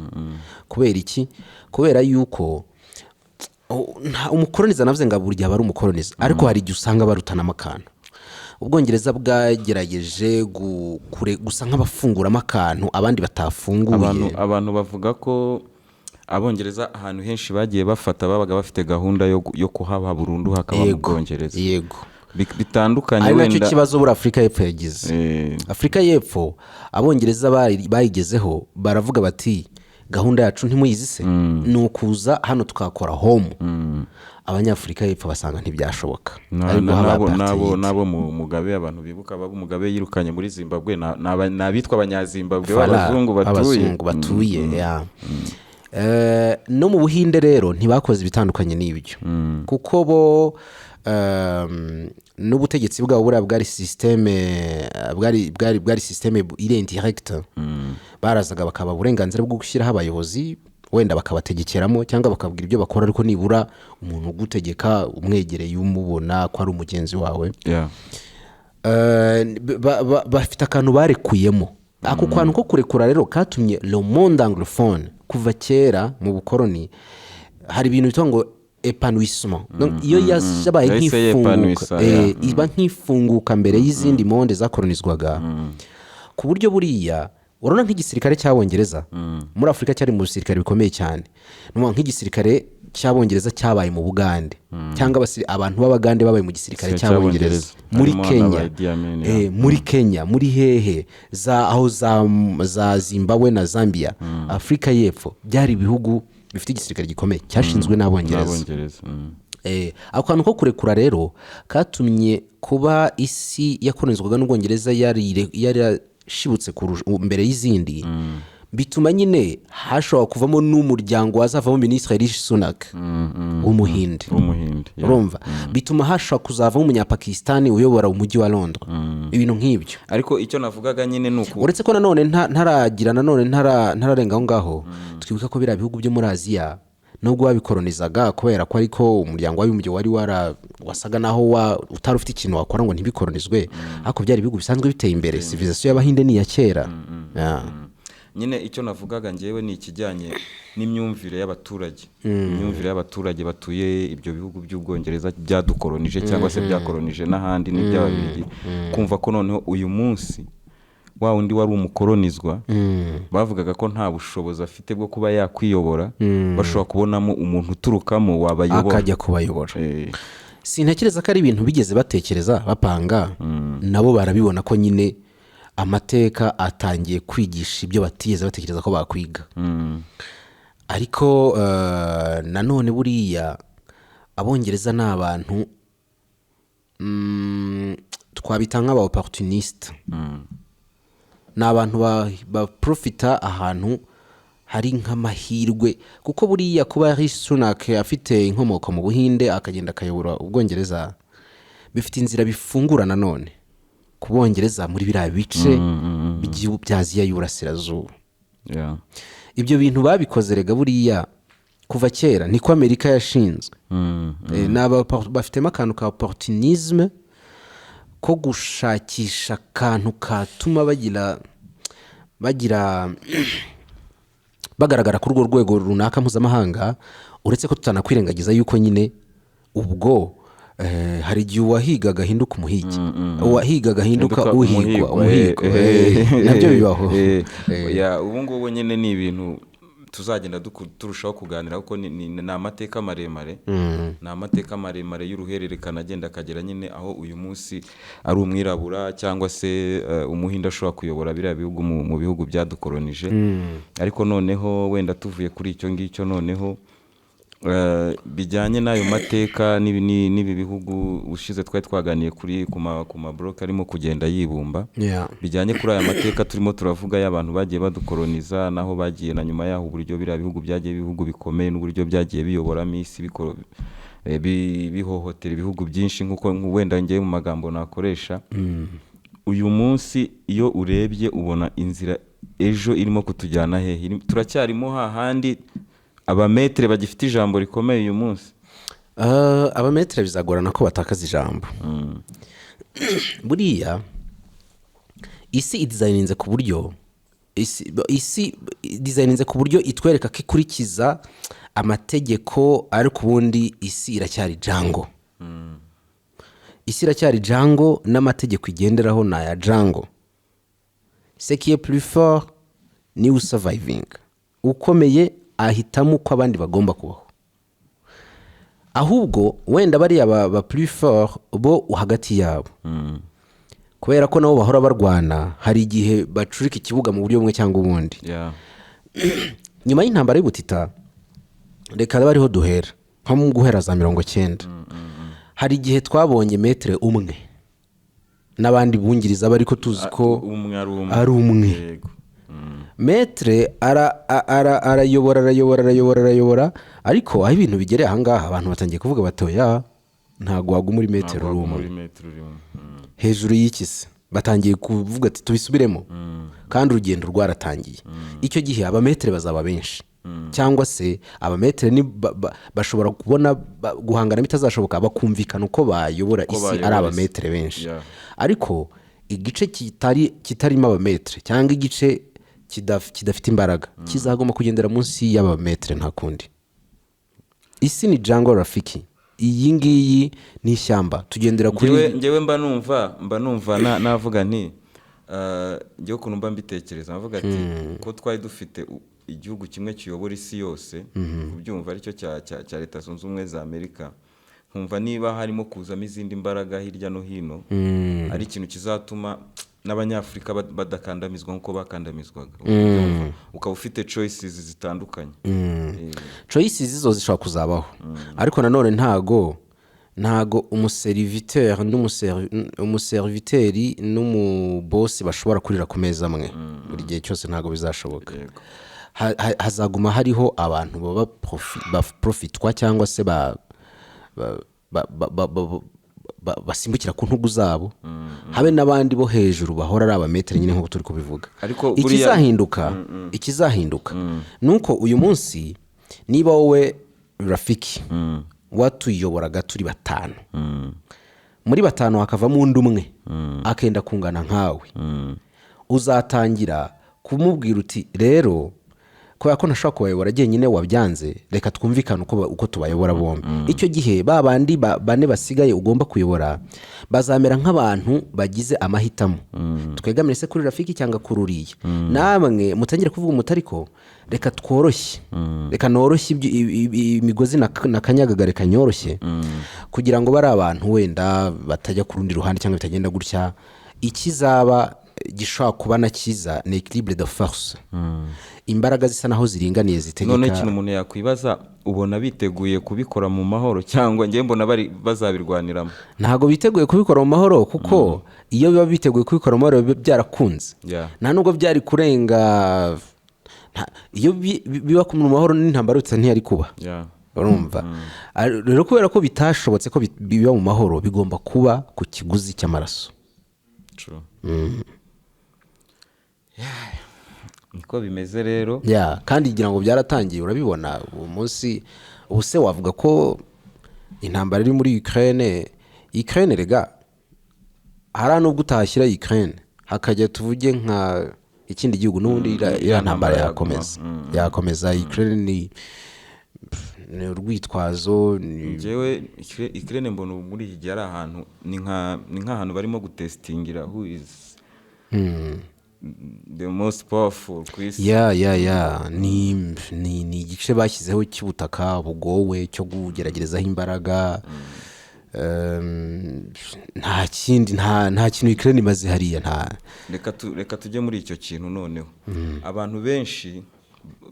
Kubera iki? Kubera yuko umukoroniza, navuze ngo buri gihe aba ari umukoroniza, ariko hari igihe usanga barutanamo akantu. Ubwongereza bwagerageje gusa nk'abafunguramo akantu abandi batafunguye. Abantu bavuga ko Abongereza ahantu henshi bagiye bafata babaga bafite gahunda yo kuhaba burundu, hakaba mu Bwongereza. Bitandukanye Ari nacyo wenda kibazo buri Afurika y'Epfo yagize. Afurika y'Epfo Abongereza bayigezeho baravuga bati: "Gahunda yacu ntimuyizi se? Ni ukuza hano tukakora home." Abanyafurika y'Epfo basanga ntibyashoboka. Ariko haba apartheid. Nabo mu Mugabe, abantu bibuka abo Mugabe yirukanye muri Zimbabwe, ni abitwa Abanyazimbabwe Fala, b'abazungu batuye. B'abazungu batuye, ya. No mu Buhinde rero ntibakoze ibitandukanye n'ibyo, kuko bo n'ubutegetsi bwabo buriya bwari système, bwari système iri indirecte. Barazaga bakaba uburenganzira bwo gushyiraho abayobozi, wenda bakabategekeramo cyangwa bakabwira ibyo bakora, ariko nibura umuntu ugutegeka umwegereye, umubona ko ari umugenzi wawe. Bafite akantu barekuyemo. Ako kantu ko kurekura rero katumye le monde anglophone kuva kera mu bukoroni hari ibintu bitwa ngo épanouissement. Donc, iyo yabaye Yahise nk'ifunguka, yepanouissa, iba nk'ifunguka mbere y'izindi monde zakoronizwaga, ku buryo buriya urabona nk'igisirikare cy'Abongereza muri Afurika cyari mu bisirikare bikomeye cyane. Ni ukuvuga nk'igisirikare cy'Abongereza cyabaye mu Bugande, cyangwa abantu b'Abagande babaye mu gisirikare cy'Abongereza Cy'Abongereza. muri Harimo Kenya, n'aba Idi Amin, muri Kenya, muri hehe, za aho za Zimbabwe na Zambia, Afurika y'Epfo, byari ibihugu bifite igisirikare gikomeye cyashinzwe n'Abongereza. N'Abongereza. Ako kantu ko kurekura rero katumye kuba isi yakoronizwaga n'Ubwongereza yarashibutse mbere y'izindi, bituma nyine hashobora kuvamo n'umuryango wazavamo Minisitiri Rishi Sunak w'Umuhinde. W'Umuhinde, yeah. Urumva, bituma hashobora kuzavamo Umunyapakisitani uyobora umujyi wa Londres, ibintu nk'ibyo. Ariko icyo navugaga nyine ni uku. Uretse ko nanone ntaragira nanone ntararenga aho ngaho, twibuka ko biriya bihugu byo muri Aziya, nubwo babikoronizaga kubera ko ariko Umuryango w'Abibumbye wari wara wasaga naho utari ufite ikintu wakora ngo ntibikoronizwe, ariko byari ibihugu bisanzwe biteye imbere. Civilisation y'Abahinde ni iya kera. Yeah. Nyine icyo navugaga ngewe ni ikijyanye n'imyumvire y'abaturage, imyumvire y'abaturage batuye ibyo bihugu by'Ubwongereza byadukoronije cyangwa se byakoronije n'ahandi n'iby'Ababiligi, kumva ko noneho uyu munsi wa wundi wari umukoronizwa bavugaga ko nta bushobozi afite bwo kuba yakwiyobora, bashobora kubonamo umuntu uturukamo wabayobora, akajya kubayobora. Sintekereza ko ari ibintu bigeze batekereza bapanga. Nabo barabibona ko nyine amateka atangiye kwigisha ibyo batigeze batekereza ko bakwiga. Ariko nanone buriya Abongereza ni abantu twabita nk'aba opportuniste, ni abantu baprofita ahantu hari nk'amahirwe, kuko buriya kuba Rishi Sunak afite inkomoko mu Buhinde akagenda akayobora Ubwongereza bifite inzira bifungura nanone ku Bongereza muri biriya bice bya Aziya y'Uburasirazuba. Ibyo bintu babikoze rega buriya kuva kera, niko Amerika yashinzwe. Ni bafitemo akantu ka opportunisme ko gushakisha akantu katuma bagira bagaragara kuri urwo rwego runaka mpuzamahanga. Uretse ko tutanakwirengagiza yuko nyine ubwo hari igihe uwahigaga ahinduka umuhigi, uwahigaga ahinduka Hinduka uhigwa, umuhigwa, umuhigo, nabyo bibaho. Ya, ubu ngubu nyine ni ibintu tuzagenda turushaho kuganira, kuko ni amateka maremare, ni amateka maremare y'uruhererekane agenda akagera nyine aho uyu munsi ari umwirabura cyangwa se Umuhinde ashobora kuyobora biriya bihugu mu bihugu byadukoronije. Ariko noneho wenda tuvuye kuri icyo ngicyo, noneho bijyanye n'ayo mateka n'ibi bihugu ushize twari twaganiye kuri ku ma bloc arimo kugenda yibumba, bijyanye kuri aya mateka turimo turavuga y'abantu bagiye badukoroniza naho bagiye na nyuma yaho, uburyo biriya bihugu byagiye ibihugu bikomeye n'uburyo byagiye biyoboramo isi, bihohotera ibihugu byinshi, nk'uko wenda ngewe mu magambo nakoresha. Uyu munsi iyo urebye ubona inzira ejo irimo kutujyana hehe? Turacyarimo hahandi abamaître bagifite ijambo rikomeye uyu munsi? Abamaître bizagorana ko batakaza ijambo. Buriya isi idesigninze ku buryo isi idesigninze ku buryo itwereka ko ikurikiza amategeko, ariko ubundi isi iracyari jungle. Isi iracyari jungle n'amategeko igenderaho ni aya jungle. Ce qui est plus fort niwe usurviving. Ukomeye ahitamo uko abandi bagomba kubaho. Ahubwo wenda bariya ba plus fort bo hagati yabo, kubera ko nabo bahora barwana, hari igihe bacurika ikibuga mu buryo bumwe cyangwa ubundi. Nyuma y'intambara y'ubutita, reka abe ariho duhera, nko mu guhera za 90, hari igihe twabonye maître umwe n'abandi bungiriza bari ko tuzi ko umwe ari umwe. Ari umwe. Yego. Maître arayobora, arayobora, arayobora, arayobora, ariko aho ibintu bigereye ahangaha, abantu batangiye kuvuga bati: "Oya, ntabwo waguma uri maître Ntabwo uri waguma umwe." uri maître uri umwe. Hejuru y'iki se batangiye kuvuga ati: "Tubisubiremo," kandi urugendo rwaratangiye. Icyo gihe abamaître bazaba benshi, cyangwa se abamaître ni bashobora kubona guhangana bitazashoboka, bakumvikana uko bayobora Uko isi bayobora ari isi. abamaître benshi. Ariko igice kitarimo abamaître cyangwa igice kidafite imbaraga kizagomba kugendera munsi y'abamaître, nta kundi. Isi ni jungle, rafiki. Iyi ngiyi ni ishyamba, tugendera kuri Njyewe mba numva navuga nti njyewe ukuntu mba mbitekereza, navuga ati ko twari dufite igihugu kimwe kiyobora isi yose, kubyumva aricyo cya Leta Zunze Ubumwe za Amerika, nkumva niba harimo kuzamo izindi mbaraga hirya no hino, ari ikintu kizatuma n'Abanyafurika badakandamizwa nk'uko bakandamizwaga. Ubyumva? Ukaba ufite choices zitandukanye. Choices zo zishobora kuzabaho, ariko nanone ntago umuserviteur umuserviteur n'umuboss bashobora kurira ku meza amwe buri gihe cyose, ntago bizashoboka. Hazaguma hariho abantu baba baprofitwa cyangwa se basimbukira ku ntugu zabo, habe n'abandi bo hejuru bahora ari abamaître nyine nk'uko turi kubivuga. Ariko buriya- Ikizahinduka ni uko uyu munsi niba wowe rafiki watuyoboraga turi batanu, muri batanu hakavamo undi umwe akenda kungana nkawe, uzatangira kumubwira uti: "Rero kubera ko ntashobora kubayobora jyenyine, wabyanze, reka twumvikane uko tubayobora bombi." Icyo gihe ba bandi bane basigaye ugomba kuyobora bazamera nk'abantu bagize amahitamo: twegamire se kuri rafiki cyangwa kuri uriya? Namwe mutangire kuvuga umuti, ariko reka tworoshye, reka noroshye imigozi na kanyagaga, reka nyoroshye kugira ngo bari abantu wenda batajya ku rundi ruhande cyangwa bitagenda gutya. Ikizaba gishobora kuba na cyiza ni équilibre de force, imbaraga zisa naho ziringaniye zitegeka. None ikintu umuntu yakwibaza, ubona biteguye kubikora mu mahoro, cyangwa njyewe mbona bari bazabirwaniramo? Ntabwo biteguye kubikora mu mahoro, kuko iyo biba biteguye kubikora mu mahoro biba byarakunze. Nta nubwo byari kurenga iyo biba mu mahoro n'intambara yose ntiyari kuba. Urumva? Rero kubera ko bitashobotse ko biba mu mahoro, bigomba kuba ku kiguzi cy'amaraso. True. Yeah. Niko bimeze rero. Ya, kandi ngira ngo byaratangiye, urabibona uwo munsi. Ubu se wavuga ko intambara iri muri Ukraine, Ukraine rega hari nubwo utahashyira Ukraine hakajya tuvuge nka ikindi gihugu, n'ubundi iriya ntambara yakomeza, yakomeza. Ukraine ni urwitwazo Njyewe Ukraine mbona ubu muri iki gihe ari ahantu ni nk'ahantu barimo gutestingira who is the most powerful ku isi. Ya, ni igice bashyizeho cy'ubutaka bugowe cyo kugeragerezaho imbaraga. Nta kindi, nta kintu Ukraine imaze hariya, nta Reka tujye muri icyo kintu noneho. Abantu benshi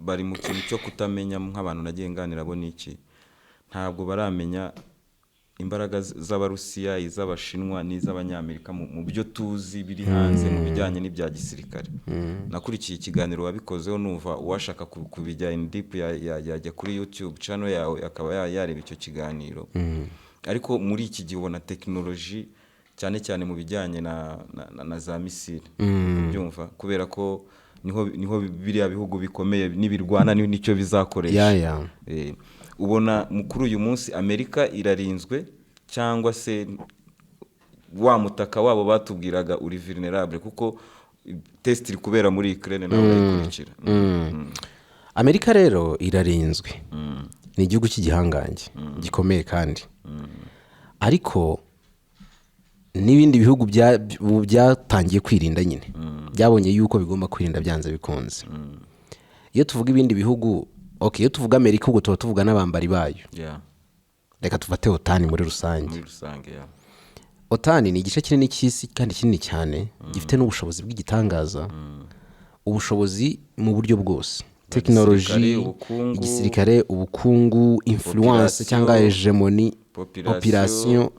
bari mu kintu cyo kutamenya, nk'abantu nagiye nganira bo n'iki, ntabwo baramenya imbaraga z'Abarusiya, iz'Abashinwa n'iz'Abanyamerika mu byo tuzi biri hanze mu bijyanye n'ibya gisirikare. Nakurikiye ikiganiro wabikozeho, numva uwashaka kubijya in deep yajya kuri YouTube channel yawe akaba yareba icyo kiganiro. Ariko muri iki gihe ubona tekinoloji cyane cyane mu bijyanye na za missile, ubyumva, kubera ko Niho biriya bihugu bikomeye nibirwana nicyo bizakoresha. Ubona kuri uyu munsi Amerika irarinzwe, cyangwa se wa mutaka wabo batubwiraga uri vulnerable, kuko test iri kubera muri Ukraine, nawe urayikurikira? Amerika rero irarinzwe, ni igihugu cy'igihangange gikomeye, kandi ariko n'ibindi bihugu ubu byatangiye kwirinda nyine, byabonye yuko bigomba kwirinda byanze bikunze. Iyo tuvuga ibindi bihugu, okay, iyo tuvuga Amerika ubwo tuba tuvuga n'abambari bayo. Reka tufate OTAN muri rusange. Muri rusange, yeah. OTAN ni igice kinini cy'isi kandi kinini cyane, gifite n'ubushobozi bw'igitangaza, ubushobozi mu buryo bwose, tekinoloji, ubukungu, igisirikare, ubukungu, influence population, cyangwa hegemony, population, population.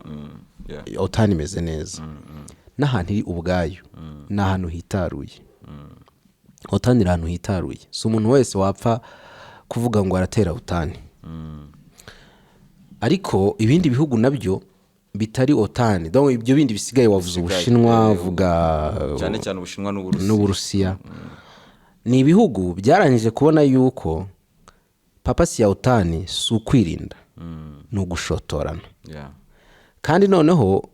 OTAN imeze neza n'ahantu iri ubwayo ni ahantu hitaruye. OTAN iri ahantu hitaruye, si umuntu wese wapfa kuvuga ngo aratera OTAN. Ariko ibindi bihugu nabyo bitari OTAN, donc ibyo bindi bisigaye, wavuze Bisigaye, Ubushinwa, uvuga cyane cyane Ubushinwa n'Uburusiya. n'Uburusiya, ni ibihugu byarangije kubona yuko purpose ya OTAN si ukwirinda, ni ugushotorana. Kandi noneho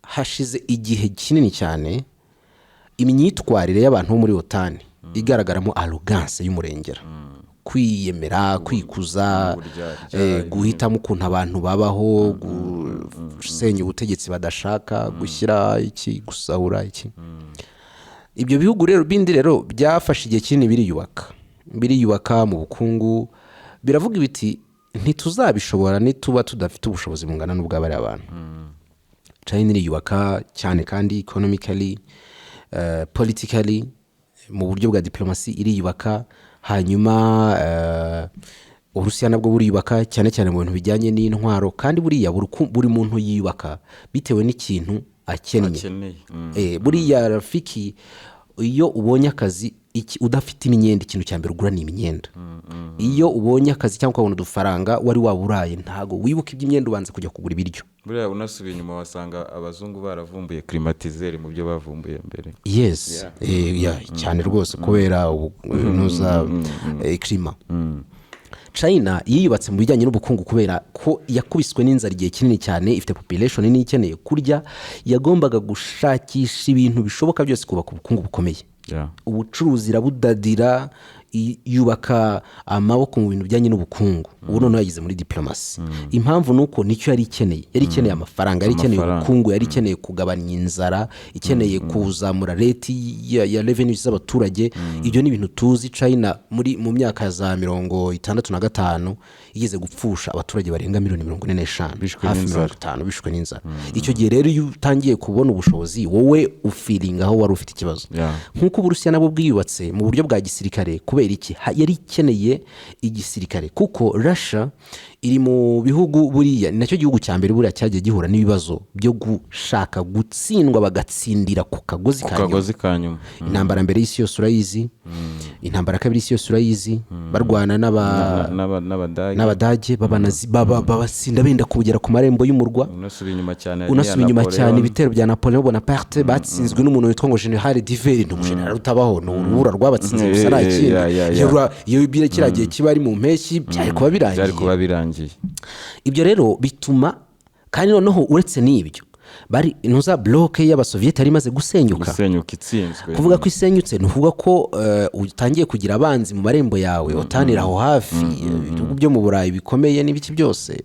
hashize igihe kinini cyane imyitwarire y'abantu bo muri OTAN igaragaramo arrogance y'umurengera, kwiyemera, kwikuza, uburyarya, guhitamo ukuntu abantu babaho, gusenya ubutegetsi badashaka, gushyira iki, gusahura iki. Ibyo bihugu rero bindi rero byafashe igihe kinini biriyubaka, biriyubaka mu bukungu, biravuga ibiti ntituzabishobora nituba tudafite ubushobozi bungana n'ubw'abariya bantu. China iriyubaka cyane kandi economically, politically, mu buryo bwa diplomasi iriyubaka. Hanyuma Uburusiya nabwo buriyubaka cyane cyane mu bintu bijyanye n'intwaro. Kandi buriya buri muntu yiyubaka bitewe n'ikintu akennye. Akeneye. Buriya rafiki, iyo ubonye akazi udafite imyenda, ikintu cya mbere ugura ni imyenda. Iyo ubonye akazi cyangwa ukabona udufaranga wari waburaye, ntago wibuka iby'imyenda, ubanza kujya kugura ibiryo. Buriya unasubiye inyuma wasanga abazungu baravumbuye climatiseur mu byo bavumbuye mbere. Yes, yeah, cyane rwose, kubera nuza climat. China yiyubatse mu bijyanye n'ubukungu kubera ko yakubiswe n'inzara igihe kinini cyane, ifite population nini ikeneye kurya, yagombaga gushakisha ibintu bishoboka byose kubaka ubukungu bukomeye. Ubucuruzi irabudadira, yubaka amaboko mu bintu bijyanye n'ubukungu. Ubu noneho yageze muri diplomasi. Impamvu ni uko nicyo yari ikeneye, yari ikeneye amafaranga, yari ikeneye Amafaranga. ubukungu, yari ikeneye kugabanya inzara, ikeneye kuzamura rate ya revenue z'abaturage. Ibyo ni ibintu tuzi. China mu myaka ya za 65 igeze gupfusha abaturage barenga miliyoni 45, Bishwe hafi n'inzara. 50 bishwe n'inzara. Icyo gihe rero iyo utangiye kubona ubushobozi, wowe ufeelinga aho wari ufite ikibazo. Nk'uko Uburusiya nabwo bwiyubatse mu buryo bwa gisirikare, kubera iki? Yari ikeneye igisirikare, kuko Russia iri mu bihugu, buriya ni nacyo gihugu cya mbere buriya cyagiye gihura n'ibibazo byo gushaka gutsindwa, bagatsindira ku kagozi ku ka nyuma. Kagozi ka nyuma. Intambara mbere y'isi yose urayizi, intambara ya kabiri y'isi yose urayizi, barwana n'Abadage. n'Abadage babatsinda benda kugera ku marembo y'umurwa. Unasubiye inyuma cyane hari Unasubiye n'iya inyuma Napoleon. cyane, ibitero bya Napoleon Bonaparte batsinzwe n'umuntu witwa ngo General Diveri, ni umujenerali utabaho, ni urubura rwabatsinze gusa, nta kindi. Iyo kiriya gihe kiba ari mu mpeshyi byari kuba Byari birangiye. kuba birangiye. Ibyo rero bituma kandi noneho uretse n'ibyo, bari ntuza bloc y'Abasoviyeti yari imaze gusenyuka. Gusenyuka, itsinzwe. Kuvuga ko isenyutse ni ukuvuga ko utangiye kugira abanzi mu marembo yawe, OTAN aho hafi, ibihugu byo mu Burayi bikomeye n'ibiki byose.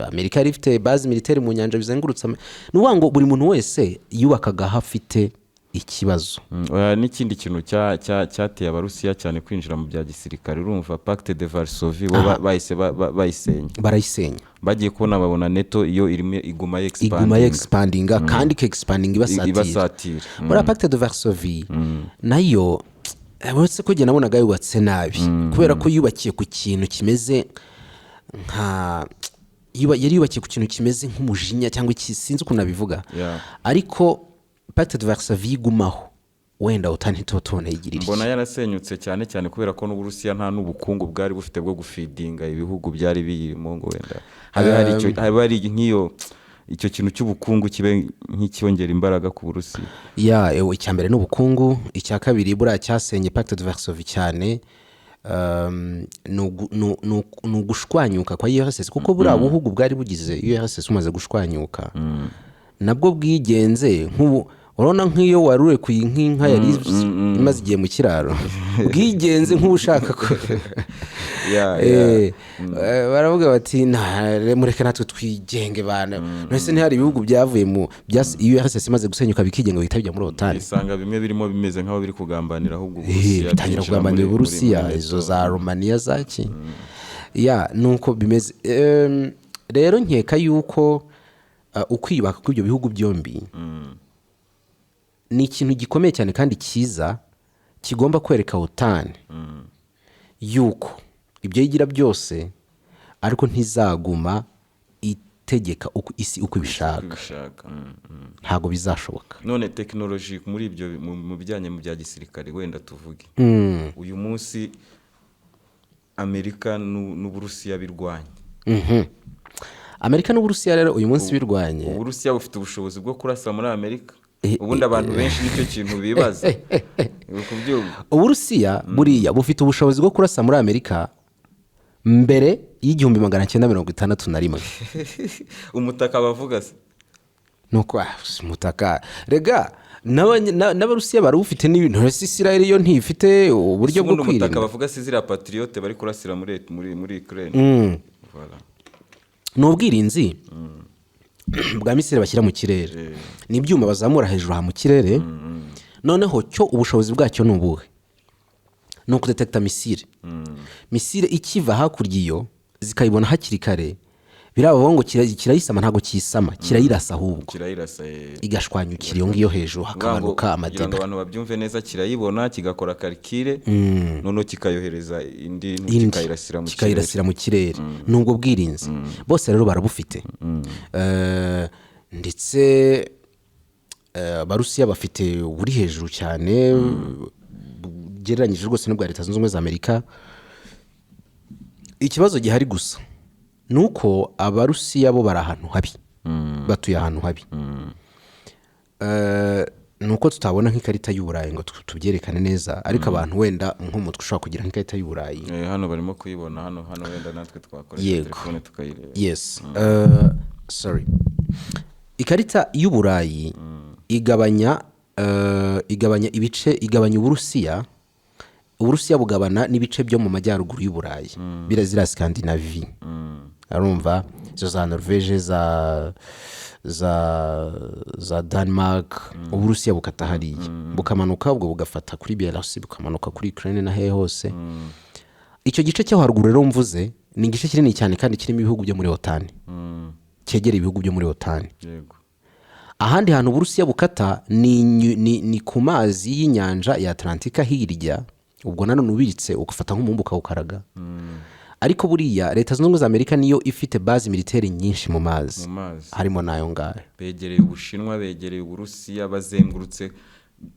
Amerika yari ifite base militaire mu nyanja bizengurutse. Ni ukuvuga ngo buri muntu wese yubakaga aho afite ikibazo. Oya, n'ikindi kintu cyateye Abarusiya cyane kwinjira mu bya gisirikare, urumva Pacte de Varsovie bo bahise bayisenya. Barayisenya. Bagiye kubona babona NATO iyo irimo iguma Iguma expanding. Expandinga kandi ikexpandinga ibasatira. Ibasatira. Muri Pacte de Varsovie nayo, uretse ko njye nabonaga yubatse nabi, kubera ko yubakiye ku kintu kimeze nka yari yubakiye ku kintu kimeze nk'umujinya cyangwa iki, sinzi ukuntu nabivuga. Ariko Pacte de Varsovie igumaho, wenda OTAN ntituba tubona yigirira Mbona iki. yarasenyutse cyane cyane kubera ko n'Uburusiya nta n'ubukungu bwari bufite bwo gufeedinga ibihugu byari biyirimo, ngo wenda habe hari icyo, habe hari nk'iyo Icyo kintu cy'ubukungu kibe nk'icyongera imbaraga ku Burusiya. Ya, icya mbere ni ubukungu. Icya kabiri, buriya cyasenye Pacte de Varsovie cyane, ni ugushwanyuka kwa URSS, kuko buriya buhugu bwari bugize URSS bumaze gushwanyuka nabwo bwigenze nk'ubu. Urabona nk'iyo wari urekuye nk'inka yari imaze igihe mu kiraro, bwigenze nk'ushaka ko baravuga bati: "Mureke natwe twigenge bana." None ntihari ibihugu byavuye mu URSS imaze gusenyuka bikigenga, bihita bijya muri OTAN? Usanga bimwe birimo bimeze nk'aho biri kugambanira ahubwo Uburusiya, bitangira byinjira kugambanira Uburusiya. muri Izo NATO. za Romaniya zaki ya nuko bimeze. Rero nkeka yuko ukwiyubaka kw'ibyo bihugu byombi ni ikintu gikomeye cyane kandi cyiza, kigomba kwereka OTAN yuko ibyo yigira byose ariko ntizaguma itegeka uko isi uko ibishaka. Ibishaka. Ntabwo bizashoboka. None tekinoloji muri ibyo, mu bijyanye mu bya gisirikare, wenda tuvuge uyu munsi Amerika n'Uburusiya birwanya. Amerika n'Uburusiya rero uyu munsi birwanye, Uburusiya bufite ubushobozi bwo kurasa muri Amerika? Ubundi abantu benshi nicyo kintu bibaza. Uri kubyumva? Uburusiya buriya bufite ubushobozi bwo kurasa muri Amerika mbere y'1961. Umutaka bavuga se? Nuko umutaka rega n'Abarusiya barawufite n'ibintu. Ese Israel yo ntifite uburyo bwo Ubundi umutaka kwirinda? bavuga si ziriya Patriot bari kurasira muri Ukraine? Voilà. Ni ubwirinzi bwa missile bashyira mu kirere, ni ibyuma bazamura hejuru aha mu kirere. Noneho cyo ubushobozi bwacyo ni ubuhe? Ni ukudetekita missile, missile ikiva hakurya iyo, zikayibona hakiri kare. Biriya ngo kirayisama, ntabwo kiyisama, kirayirasa ahubwo. Kirayirasa. Igashwanyukira iyo ngiyo hejuru, Kuvuga ngo- hakamanuka kugira ngo amadebe. abantu babyumve neza, kirayibona, kigakora calcul, noneho kikayohereza indi Indi kikayirasira mu kirere. Kikayirasira mu kirere. Ni ubwo bwirinzi bose rero barabufite. Ndetse Abarusiya bafite uburi hejuru cyane ugereranyije rwose n'ubwa Leta Zunze Ubumwe za Amerika. Ikibazo gihari gusa ni uko Abarusiya bo bari ahantu habi, batuye ahantu habi. Ni uko tutabona nk'ikarita y'Uburayi ngo tubyerekane neza, ariko abantu wenda nk'umutwe ushobora kugira nk'ikarita y'Uburayi. Hano barimo kuyibona, hano wenda natwe twakoresha telefone tukayireba. Yes. Sorry, ikarita y'Uburayi igabanya ibice, igabanya Uburusiya. Uburusiya bugabana n'ibice byo mu majyaruguru y'Uburayi, biriya ziriya Scandinavie, arumva izo za Norvege, za Denmark. Uburusiya bukata hariya, bukamanuka, ubwo bugafata kuri Belarus, bukamanuka kuri Ukraine na hehe hose. Icyo gice cyo haruguru rero mvuze ni igice kinini cyane kandi kirimo ibihugu byo muri OTAN, cyegereye ibihugu byo muri OTAN. Ahandi hantu Uburusiya bukata ni ku mazi y'inyanja ya Atlantika hirya. Ubwo nanone ubitse ugafata nk'umubumbe ukawukaraga. Ariko buriya Leta Zunze Ubumwe za Amerika niyo ifite base militaire nyinshi mu mazi, Mu mazi. harimo n'ayo ngayo. Begereye Ubushinwa, begereye Uburusiya, bazengurutse.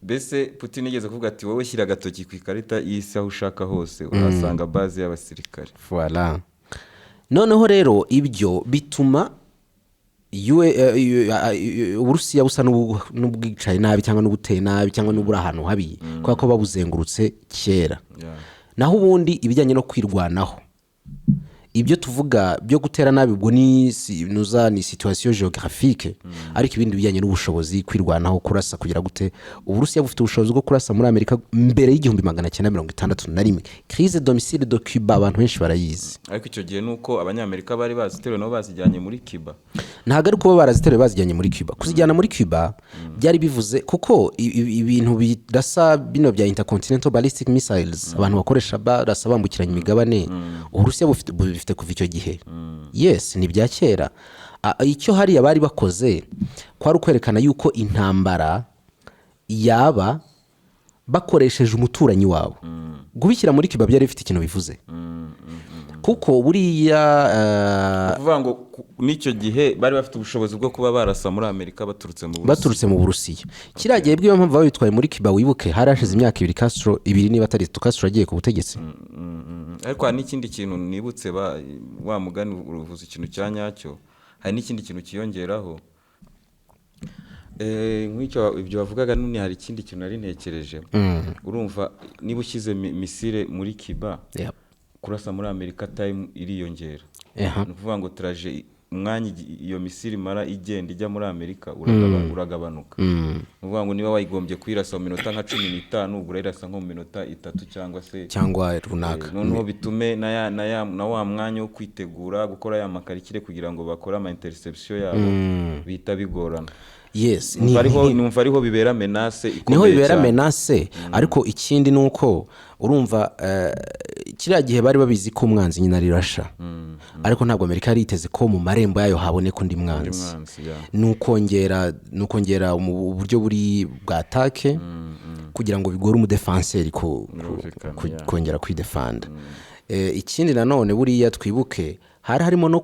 Mbese Putin yigeze kuvuga ati: "Wowe shyira agatoki ku ikarita y'isi, aho ushaka hose urahasanga base y'abasirikare." Voilà. Noneho rero ibyo bituma Uburusiya busa n'ubwicaye nabi, cyangwa n'ubuteye nabi, cyangwa n'uburi ahantu habi, kubera ko babuzengurutse kera. Naho ubundi ibijyanye no kwirwanaho, ibyo tuvuga byo gutera nabi, ubwo ni nuza ni situation géographique. Ariko ibindi bijyanye n'ubushobozi, kwirwanaho, kurasa, kugira gute, Uburusiya bufite ubushobozi bwo kurasa muri Amerika mbere y'1961. Crise de missile de Cuba abantu benshi barayizi. Ariko icyo gihe ni uko Abanyamerika bari baziteruye nabo bazijyanye muri Cuba. Ntabwo ari kuba baraziteruye bazijyanye muri Cuba. Kuzijyana muri Cuba byari bivuze kuko ibintu birasa bino bya intercontinental ballistic missiles abantu bakoresha barasa bambukiranya imigabane, Uburusiya bufite kuva icyo gihe. Yes, ni ibya kera. Icyo hariya bari bakoze kwari ukwerekana yuko intambara yaba bakoresheje umuturanyi wabo. Kubishyira muri Cuba byari bifite ikintu bivuze, kuko buriya Kuvuga ngo n'icyo gihe bari bafite ubushobozi bwo kuba barasa muri Amerika baturutse mu Burusiya. Baturutse mu Burusiya. Kiriya gihe bw'iyo mpamvu babitwaye muri Cuba. Wibuke hari hashize imyaka 2 Castro, 2 niba atari 3, Castro agiye ku butegetsi. Ariko hari n'ikindi kintu nibutse, wa mugani uruvuze ikintu cya nyacyo. Hari n'ikindi kintu kiyongeraho. Nk'icyo ibyo wavugaga none, hari ikindi kintu nari ntekereje. Urumva niba ushyize missile muri Cuba, kurasa muri Amerika time iriyongera. Ni ukuvuga ngo trajet, umwanya iyo missile imara igenda ijya muri Amerika uragabanuka. Ni ukuvuga ngo niba wayigombye kuyirasa mu minota nka 15, ubwo urayirasa nko mu minota 3 cyangwa se cyangwa runaka. Noneho bitume na wa mwanya wo kwitegura gukora ya ma calcul kugira ngo bakore ama interception yabo bihita bigorana. Yes. Numva ariho bibera menace Niho ikomeye bibera cyane. menace. Ariko ikindi ni uko urumva kiriya gihe bari babizi ko umwanzi nyine ari Russia, ariko ntabwo Amerika yari yiteze ko mu marembo yayo haboneka undi mwanzi. Mwanzi, yeah. Ni ukongera mu uburyo buri bwa attaque kugira ngo bigore umudefanseri Birumvikana, yeah. kongera kwidefanda. Ikindi nanone, buriya twibuke hari harimo no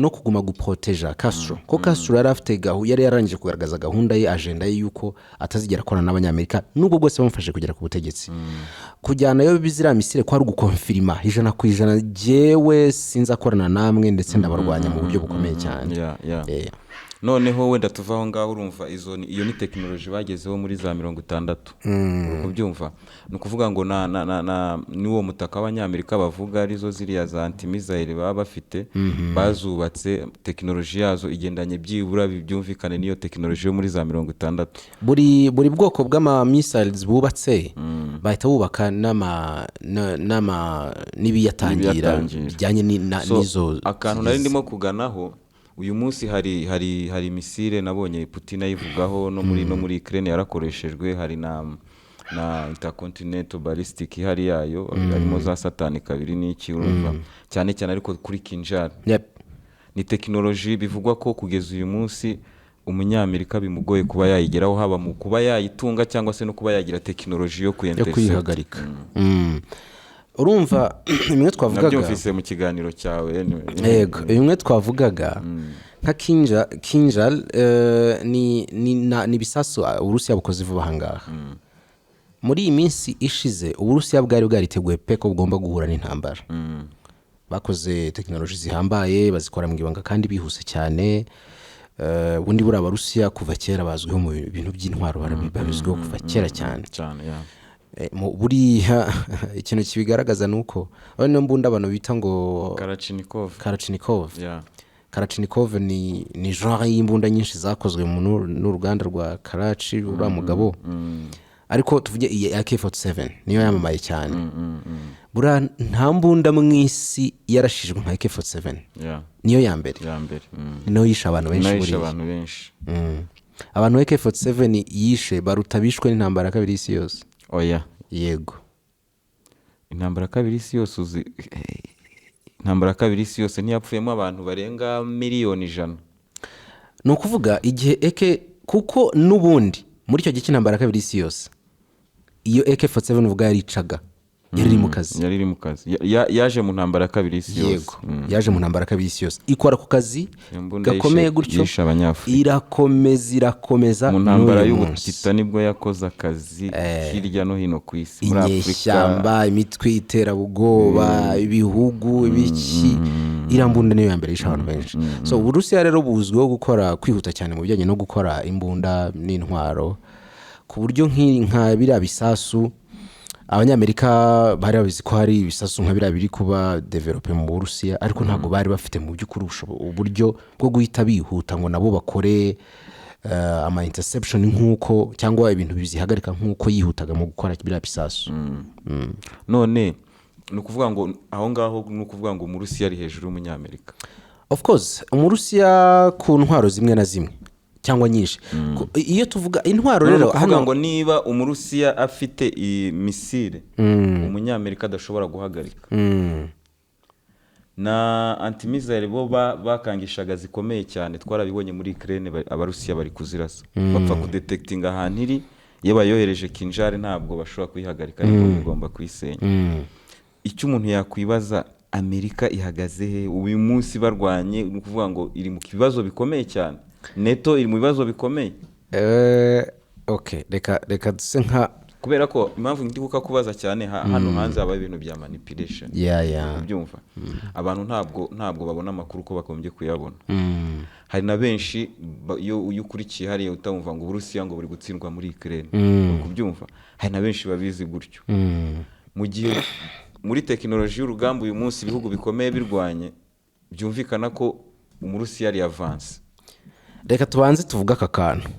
kuguma guproteja Castro, ko Castro yari afite yari yarangije kugaragaza gahunda ye, agenda ye, yuko atazigera akorana n'Abanyamerika nubwo bwose bamufashe kugera ku butegetsi. Kujyanayo ziriya missile ko ari ugukonfirima 100%, jyewe sinzakorana namwe, ndetse ndabarwanya mu buryo bukomeye cyane. Noneho wenda tuva aho ngaho, urumva iyo ni tekinoloji bagezeho muri za 60, uri kubyumva? Ni ukuvuga ngo na n'uwo mutaka w'Abanyamerika bavuga, arizo ziriya za anti-missile baba bafite, bazubatse, tekinoloji yazo igendanye byibura byumvikane n'iyo tekinoloji yo muri za 60. Buri bwoko bw'ama missiles bubatse, bahita bubaka n'ibiyatangira N'ibiyatangira. bijyanye So, n'izo akantu nari ndimo kuganaho, uyu munsi hari missile nabonye Putin ayivugaho, no muri Ukraine yarakoreshejwe. Hari na intercontinental ballistic ihari yayo, harimo za Satani kabiri n'iki, urumva, cyane cyane ariko kuri Kinjal. Ni tekinoloji bivugwa ko kugeza uyu munsi Umunyamerika bimugoye kuba yayigeraho, haba mu kuba yayitunga cyangwa se no kuba yagira tekinoloji yo Yo kuyi-intercept. kuyihagarika. Urumva bimwe twavugaga. Nabyumvise mu kiganiro cyawe, anyway. Yego, bimwe twavugaga nka Kinjal ni ibisasu Uburusiya bukoze vuba aha ngaha. Muri iyi minsi ishize Uburusiya bwari bwariteguye pe ko bugomba guhura n'intambara. Bakoze tekinoloji zihambaye, bazikora mu ibanga kandi bihuse cyane. Ubundi buriya Abarusiya kuva kera bazwiho mu bintu by'intwaro, babizwiho kuva kera cyane. Cyane, yeah. Buriya ikintu kibigaragaza ni uko aho niyo mbunda abantu bita ngo Kalashnikov. Kalashnikov. Yeah. Kalashnikov ni genre y'imbunda nyinshi zakozwe n'uruganda rwa Karachi, uriya mugabo. Ariko tuvuge iyi AK-47 niyo yamamaye cyane. Buriya nta mbunda mu isi yarashijwe nka AK-47. Niyo ya mbere. Ya mbere. Ni nayo yishe abantu benshi. Nayo yishe Buriya abantu benshi. Abantu AK-47 yishe baruta bishwe n'intambara ya kabiri y'isi yose. Oya. Yego. Intambara ya kabiri y'isi yose, uzi intambara ya kabiri y'isi yose ntiyapfuyemo abantu barenga miliyoni 100? Ni ukuvuga igihe AK, kuko n'ubundi muri icyo gihe cy'intambara ya kabiri y'isi yose iyo AK-47 uvuga yaricaga, yari iri mu kazi. Yari iri mu kazi. Yaje mu ntambara ya kabiri y'isi yose. Yego, yaje mu ntambara ya kabiri y'isi yose ikora ku kazi Iyo mbunda gakomeye gutyo. Yishe Abanyafurika. Irakomeza, irakomeza Mu ntambara n'uyu munsi. y'ubutita nibwo yakoze akazi hirya no hino ku isi, muri Afurika. Inyeshyamba, imitwe y'iterabwoba, ibihugu, ibiki, iriya mbunda niyo ya mbere yishe abantu benshi. So Uburusiya rero buzwiho gukora, kwihuta cyane mu bijyanye no gukora imbunda n'intwaro, ku buryo nka biriya bisasu Abanyamerika bari babizi ko hari ibisasu nka biriya biri kuba développé mu Burusiya, ariko ntabwo bari bafite mu by'ukuri uburyo bwo guhita bihuta ngo nabo bakore ama interception nk'uko, cyangwa ibintu bizihagarika nk'uko yihutaga mu gukora biriya bisasu. None ni ukuvuga ngo aho ngaho ni ukuvuga ngo Umurusiya ari hejuru y'Umunyamerika? Of course, Umurusiya ku ntwaro zimwe na zimwe cyangwa nyinshi. Iyo tuvuga intwaro None ni rero ukuvuga hano ngo niba Umurusiya afite iyi missile Umunyamerika adashobora guhagarika, na anti-missile bo bakangishaga zikomeye cyane, twarabibonye muri Ukraine, Abarusiya bari kuzirasa, bapfa kudetekitinga ahantu iri, iyo bayohereje Kinjal ntabwo bashobora kuyihagarika, ariko bigomba kuyisenya. Icyo umuntu yakwibaza, Amerika ihagaze he uyu munsi barwanye? Ni ukuvuga ngo iri mu bibazo bikomeye cyane, NATO iri mu bibazo bikomeye. Okay, reka duse nka Kubera ko impamvu ndi kukakubaza cyane, hano hanze habaho ibintu bya manipulation. Ubyumva, abantu ntabwo babona amakuru uko bagombye kuyabona. Hari na benshi iyo ukurikiye hariya utamva ngo Uburusiya ngo buri gutsindwa muri Ukraine, uri kubyumva, hari na benshi babizi gutyo, mu gihe muri tekinoloji y'urugamba uyu munsi ibihugu bikomeye birwanye, byumvikana ko Umurusiya ari avance. Reka tubanze tuvuge aka kantu.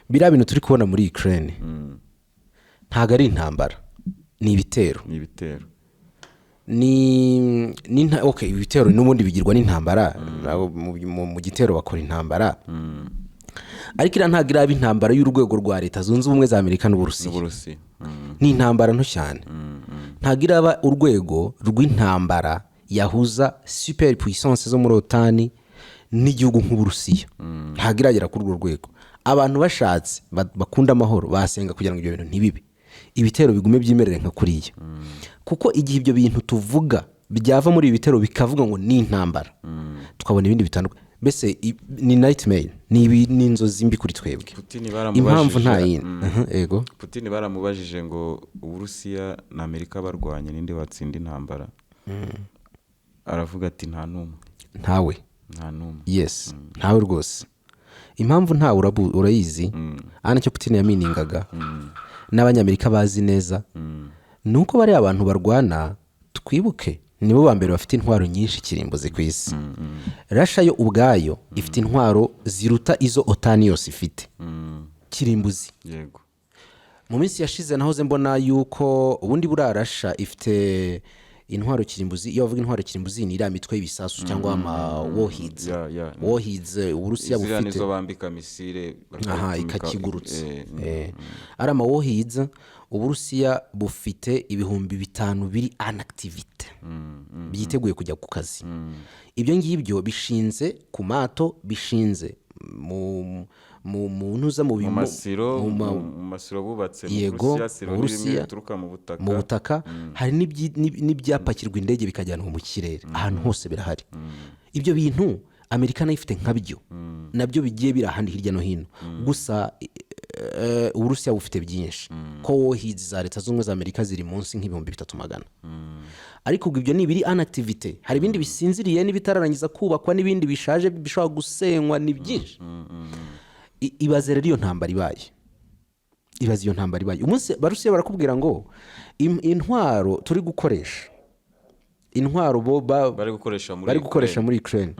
Biriya bintu turi kubona muri Ukraine ntabwo ari intambara, ni ibitero. Ni ibitero. Ni okay, ibitero n'ubundi bigirwa n'intambara. Nabo mu gitero bakora intambara, ariko iriya ntabwo iraba intambara y'urwego rwa Leta Zunze Ubumwe za Amerika n'Uburusiya. N'Uburusiya. Ni intambara nto cyane, ntabwo iraba urwego rw'intambara yahuza super puissance zo muri OTAN n'igihugu nk'Uburusiya. Ntabwo iragera kuri urwo rwego. Abantu bashatse bakunda amahoro basenga kugira ngo ibyo bintu ntibibe, ibitero bigume byimerere nka kuriya, kuko igihe ibyo bintu tuvuga byava muri ibi bitero bikavuga ngo ni intambara, tukabona ibindi bitandukanye, mbese ni nightmare, ni inzozi mbi kuri twebwe. Putin Impamvu nta baramubajije. yindi. Yego. Putin baramubajije ngo Uburusiya na Amerika barwanye, ninde watsinda intambara? Aravuga ati: "Nta n'umwe." Ntawe. Nta n'umwe. Yes, ntawe rwose. Impamvu ntawe urayizi. Aha nicyo Putin yaminingaga n'Abanyamerika bazi neza, ni uko bariya abantu barwana, twibuke, nibo ba mbere bafite intwaro nyinshi kirimbuzi ku isi. Russia yo ubwayo ifite intwaro ziruta izo OTAN yose ifite kirimbuzi. Mu minsi yashize nahoze mbona yuko ubundi buriya Russia ifite intwaro kirimbuzi. Iyo bavuga intwaro kirimbuzi, ni iriya mitwe y'ibisasu cyangwa ama warheads. Warheads Uburusiya Ziriya bufite. nizo bambika missile Aha. bakayitumika. Ikakigurutsa. Ari ama warheads, Uburusiya bufite 5000 biri en activité, byiteguye kujya ku kazi. Ibyo ngibyo bishinze ku mato, bishinze mu ntuza mu mu masiro mu masiro bubatse mu Burusiya, silo mu ni bimwe Burusiya, bituruka mu butaka. Mu butaka. Hari n'ibyapakirwa indege bikajyanwa mu kirere, ahantu hose birahari. Ibyo bintu Amerika nayo ifite nkabyo, nabyo bigiye biri ahandi hirya no hino. Gusa Uburusiya bufite byinshi, ko warheads za Leta Zunze Ubumwe za Amerika ziri munsi nk'3300. Ariko ubwo ibyo ni ibiri en activité, hari ibindi bisinziriye n'ibitararangiza kubakwa n'ibindi bishaje bishobora gusenywa, ni byinshi. Ibaze rero iyo ntambara ibaye, ibaze iyo ntambara ibaye umunsi Barusiya barakubwira ngo intwaro turi gukoresha, intwaro bo bari gukoresha muri bari gukoresha muri Ukraine,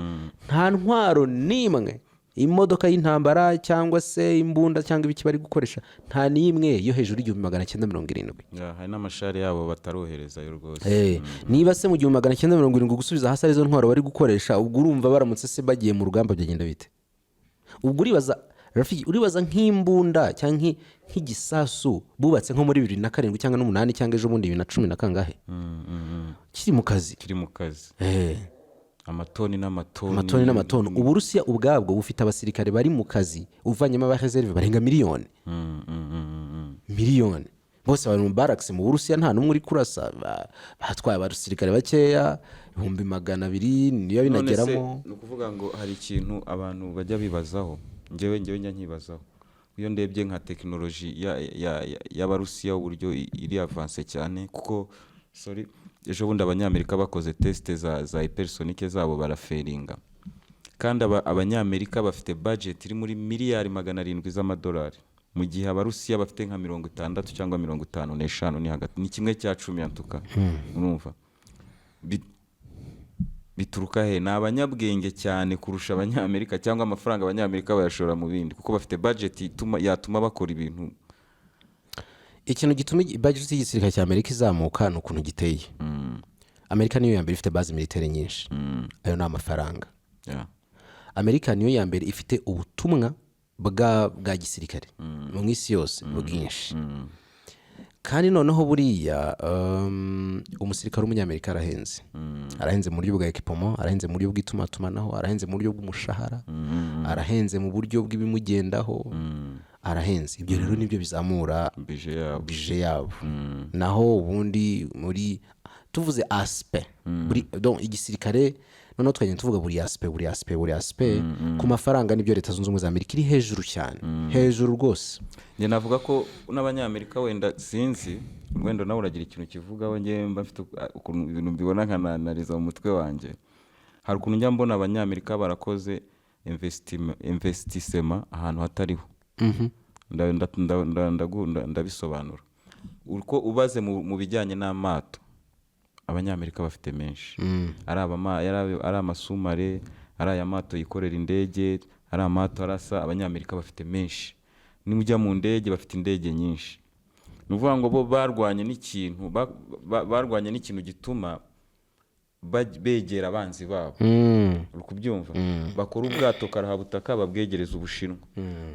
nta ntwaro n'imwe, imodoka y'intambara cyangwa se imbunda cyangwa ibiki bari gukoresha, nta n'imwe yo hejuru y'1970. Yeah, hari n'amashari yabo bataroherezayo rwose. Niba se mu 1970 gusubiza hasi arizo ntwaro bari gukoresha, ubwo urumva baramutse se bagiye mu rugamba byagenda bite? Ubwo uribaza, Rafiki, uribaza nk'imbunda cyangwa nk'igisasu bubatse nko muri 2007 cyangwa n'umunani cyangwa ejo bundi 2010 na kangahe, kiri mu kazi. Kiri mu kazi. Amatoni n'amatoni. Amatoni n'amatoni. Uburusiya ubwabwo bufite abasirikare bari mu kazi, uvanyemo aba réserve, barenga miliyoni. Miliyoni bose bari mu barracks mu Burusiya, nta n'umwe uri kurasa. Batwaye abasirikare bakeya, 200,000 niyo None se, binageramo. Ni ukuvuga ngo hari ikintu abantu bajya bibazaho, njyewe njya nkibazaho iyo ndebye nka tekinoloji y'Abarusiya, uburyo iri avancé cyane, kuko sorry, ejo bundi Abanyamerika bakoze test za hypersonic zabo barafailinga, kandi Abanyamerika bafite budget iri muri miliyari 700 z'amadolari, mu gihe Abarusiya bafite nka 60 cyangwa 55, ni hagati, ni 1/10 yantuka. Urumva bituruka he? Ni abanyabwenge cyane kurusha Abanyamerika, cyangwa amafaranga Abanyamerika bayashora mu bindi, kuko bafite budget yatuma bakora ibintu? Ikintu gituma budget y'igisirikare cya Amerika izamuka ni ukuntu giteye. Amerika niyo ya mbere ifite base militaire nyinshi, ayo ni amafaranga. Amerika niyo ya mbere ifite ubutumwa bwa gisirikare mu isi yose bwinshi. Kandi noneho buriya umusirikare w'Umunyamerika arahenze. Arahenze mu buryo bwa équipement, arahenze mu buryo bw'itumatumanaho, arahenze mu buryo bw'umushahara, arahenze mu buryo bw'ibimugendaho, arahenze. Ibyo rero nibyo bizamura budget yabo. Budget yabo. Naho ubundi muri tuvuze aspect buri, donc igisirikare, noneho tukagenda tuvuga buri aspect, buri aspect, buri aspect ku mafaranga, nibyo Leta Zunze Ubumwe za Amerika iri hejuru cyane, hejuru rwose. Njye navuga ko n'Abanyamerika, wenda sinzi, wenda nawe uragira ikintu kivugaho, njye mba mfite ukuntu ibintu mbibona nkananariza mu mutwe wanjye. Hari ukuntu njya mbona Abanyamerika barakoze investissement ahantu hatariho. Ndabisobanura uko ubaze mu bijyanye n'amato. Abanyamerika bafite menshi, ari amasous-marins, ari aya mato yikorera indege, ari amato arasa. Abanyamerika bafite menshi. Nimujya mu ndege, bafite indege nyinshi. Ni ukuvuga ngo bo barwanye n'ikintu gituma begera abanzi babo. Uri kubyumva? Bakora ubwato karahabutaka, babwegereza Ubushinwa,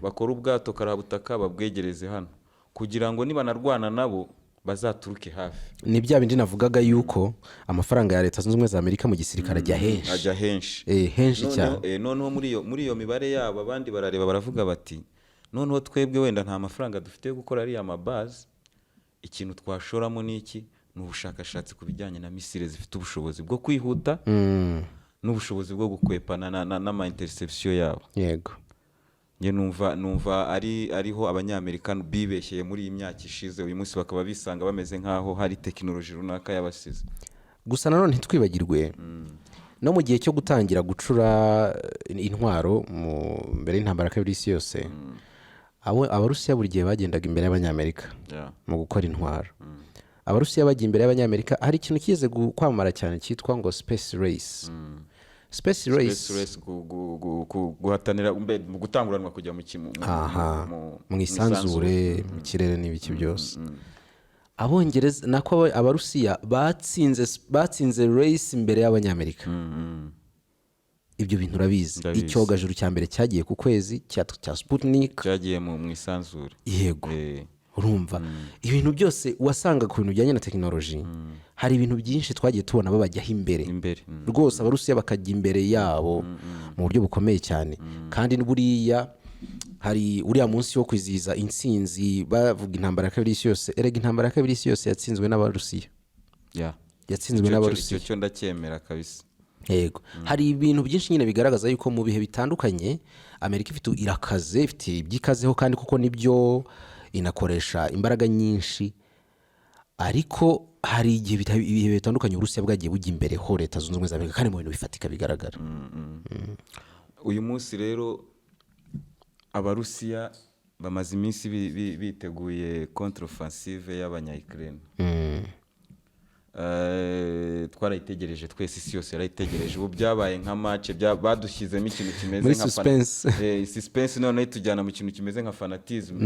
bakora ubwato karahabutaka, babwegereze hano, kugira ngo nibanarwana nabo bazaturuke hafi. Ni bya bindi navugaga yuko amafaranga ya Leta Zunze Ubumwe za Amerika mu gisirikare ajya henshi. Ajya henshi. Henshi Noneho, cyane. Noneho muri iyo mibare yabo, abandi barareba baravuga bati: "Noneho twebwe wenda nta mafaranga dufite yo gukora ariya mabaze, ikintu twashoramo ni iki? Ni ubushakashatsi ku bijyanye na missile zifite ubushobozi bwo kwihuta n'ubushobozi bwo gukwepana n'ama interception yabo." Njye numva ariho Abanyamerika bibeshyeye muri iyi myaka ishize, uyu munsi bakaba bisanga bameze nk'aho hari tekinoloji runaka yabasize. Gusa nanone ntitwibagirwe no mu gihe cyo gutangira gucura intwaro mu mbere y'intambara ya kabiri y'isi yose, Abarusiya buri gihe bagendaga imbere y'Abanyamerika mu gukora intwaro. Abarusiya bagiye imbere y'Abanyamerika. Hari ikintu kize kwamamara cyane cyitwa ngo space race, space race. Space race, guhatanira mu gutanguranwa kujya mu Aha, mu isanzure, mu kirere n'ibiki byose. Abongereza, nako Abarusiya batsinze race imbere y'Abanyamerika. Ibyo bintu urabizi? Ndabizi. Icyogajuru cya mbere cyagiye ku kwezi cya Sputnik. Cyagiye mu isanzure. Yego. Urumva, ibintu byose wasanga ku bintu bijyanye na tekinoloji, hari ibintu byinshi twagiye tubona babajyaho imbere. Imbere. Rwose Abarusiya bakajya imbere yabo mu buryo bukomeye cyane. Kandi buriya hari uriya munsi wo kwizihiza intsinzi bavuga intambara ya kabiri y'isi yose. Erega intambara ya kabiri y'isi yose yatsinzwe n'Abarusiya. Yatsinzwe n'Abarusiya. Icyo cyo ndacyemera kabisa. Yego, hari ibintu byinshi nyine bigaragaza yuko mu bihe bitandukanye Amerika ifite, irakaze, ifite ibyikazeho, kandi kuko nibyo inakoresha imbaraga nyinshi. Ariko hari igihe ibihe bitandukanye Uburusiya bwagiye bujya imbere ho Leta Zunze Ubumwe za Amerika, kandi mu bintu bifatika bigaragara. Uyu munsi rero Abarusiya bamaze iminsi biteguye contre-offensive y'Abanya-Ukraine. Twarayitegereje twese, isi yose yarayitegereje. Ubu byabaye nka match, badushyizemo ikintu kimeze Muri nka suspense. Suspense, noneho itujyana mu kintu kimeze nka fanatisme,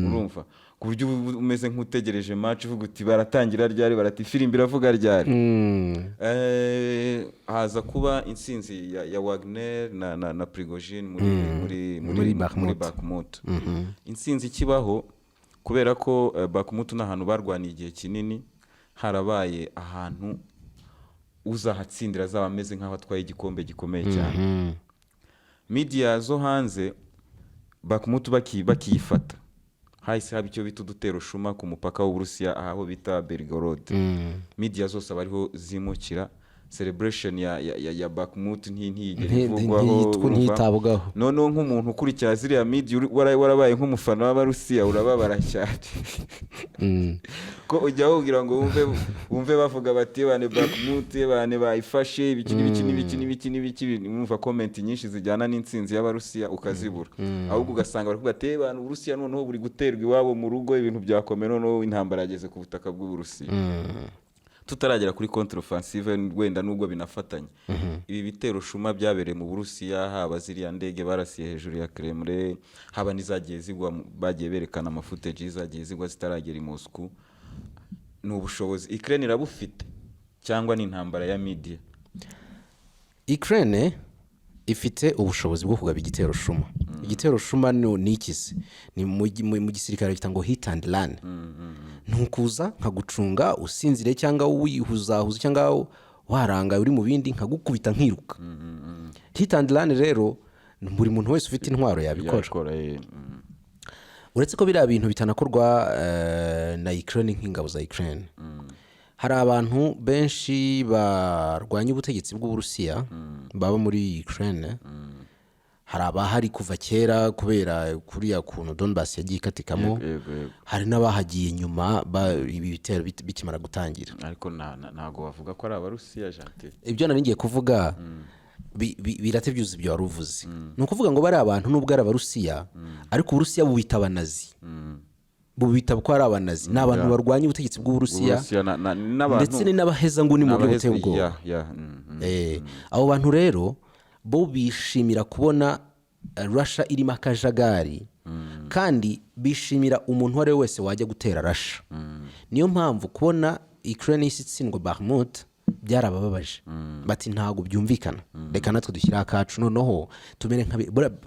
urumva, ku buryo uba umeze nk'utegereje match, uvuga uti: "Baratangira ryari? Barati ifirimbi iravuga ryari?" Haza kuba intsinzi ya Wagner na Prigozhin muri Muri muri Bakhmut. Bakhmut. Intsinzi ikibaho, kubera ko Bakhmut ni ahantu barwaniye igihe kinini, harabaye ahantu uzahatsindira azaba ameze nk'aho atwaye igikombe gikomeye cyane. Media zo hanze, Bakhmut bakiyifata, hahise haba icyo bita udutero shuma ku mupaka w'Uburusiya, aho bita Belgorod. Media zose aba ariho zimukira. Celebration ya Bakhmut ntiyigera ivugwaho, urumva? Ntiyitabwaho. Noneho nk'umuntu ukurikira ziriya media, warabaye nk'umufana w'Abarusiya, urababara cyane, ko ujya wubwira ngo wumve bavuga bati: "Bane Bakhmut, bane bayifashe," ibiki n'ibiki n'ibiki n'ibiki n'ibiki. Wumva comment nyinshi zijyana n'intsinzi y'Abarusiya ukazibura, ahubwo ugasanga bari kuvuga ati: "Eh, bana, Uburusiya noneho buri guterwa iwabo mu rugo, ibintu byakomeye, noneho intambara yageze ku butaka bw'Uburusiya." Tutaragera kuri contre offensive wenda, nubwo binafatanye, ibi bitero shuma byabereye mu Burusiya, haba ziriya ndege barasiye hejuru ya Kremlin, haba n'izagiye zigwa bagiye berekana amafootage zagiye zigwa zitaragera i Moscow, ni ubushobozi Ukraine irabufite cyangwa ni intambara ya media? Ukraine ifite ubushobozi bwo kugaba igitero shuma. Igitero shuma ni iki se? Ni mu gisirikare bita ngo hit and run. Ni ukuza nkagucunga usinzire cyangwa wihuzahuza cyangwa warangaye uri mu bindi, nkagukubita nkiruka. Hit and run rero buri muntu wese ufite intwaro yabikora. Yabikora. Uretse ko biriya bintu bitanakorwa na Ukraine nk'ingabo za Ukraine, hari abantu benshi barwanya ubutegetsi bw'Uburusiya baba muri Ukraine. Hari abahari kuva kera kubera kuriya kuntu Donbass yagiye ikatikamo. Yego, yego, yego. Hari n'abahagiye nyuma ibi bitero bikimara gutangira. Ariko ntago bavuga ko ari Abarusiya, Gentil. Ibyo nari ngiye kuvuga. Birate byuzuye ibyo wari uvuze. Ni ukuvuga ngo bariya abantu, nubwo ari Abarusiya, ariko Uburusiya bubita Abanazi, bubita ko ari Abanazi, ni abantu barwanya ubutegetsi bw'Uburusiya. Uburusiya n'abantu Ndetse ni n'abahezanguni mu buryo buteye ubwoba. Yeah. Abo bantu rero bo bishimira kubona Russia irimo akajagari, kandi bishimira umuntu uwo ari we wese wajya gutera Russia. Niyo mpamvu kubona Ukraine isi itsindwa Bakhmut byarabababaje, bati ntabwo byumvikana, reka natwe dushyireho akacu, noneho tumere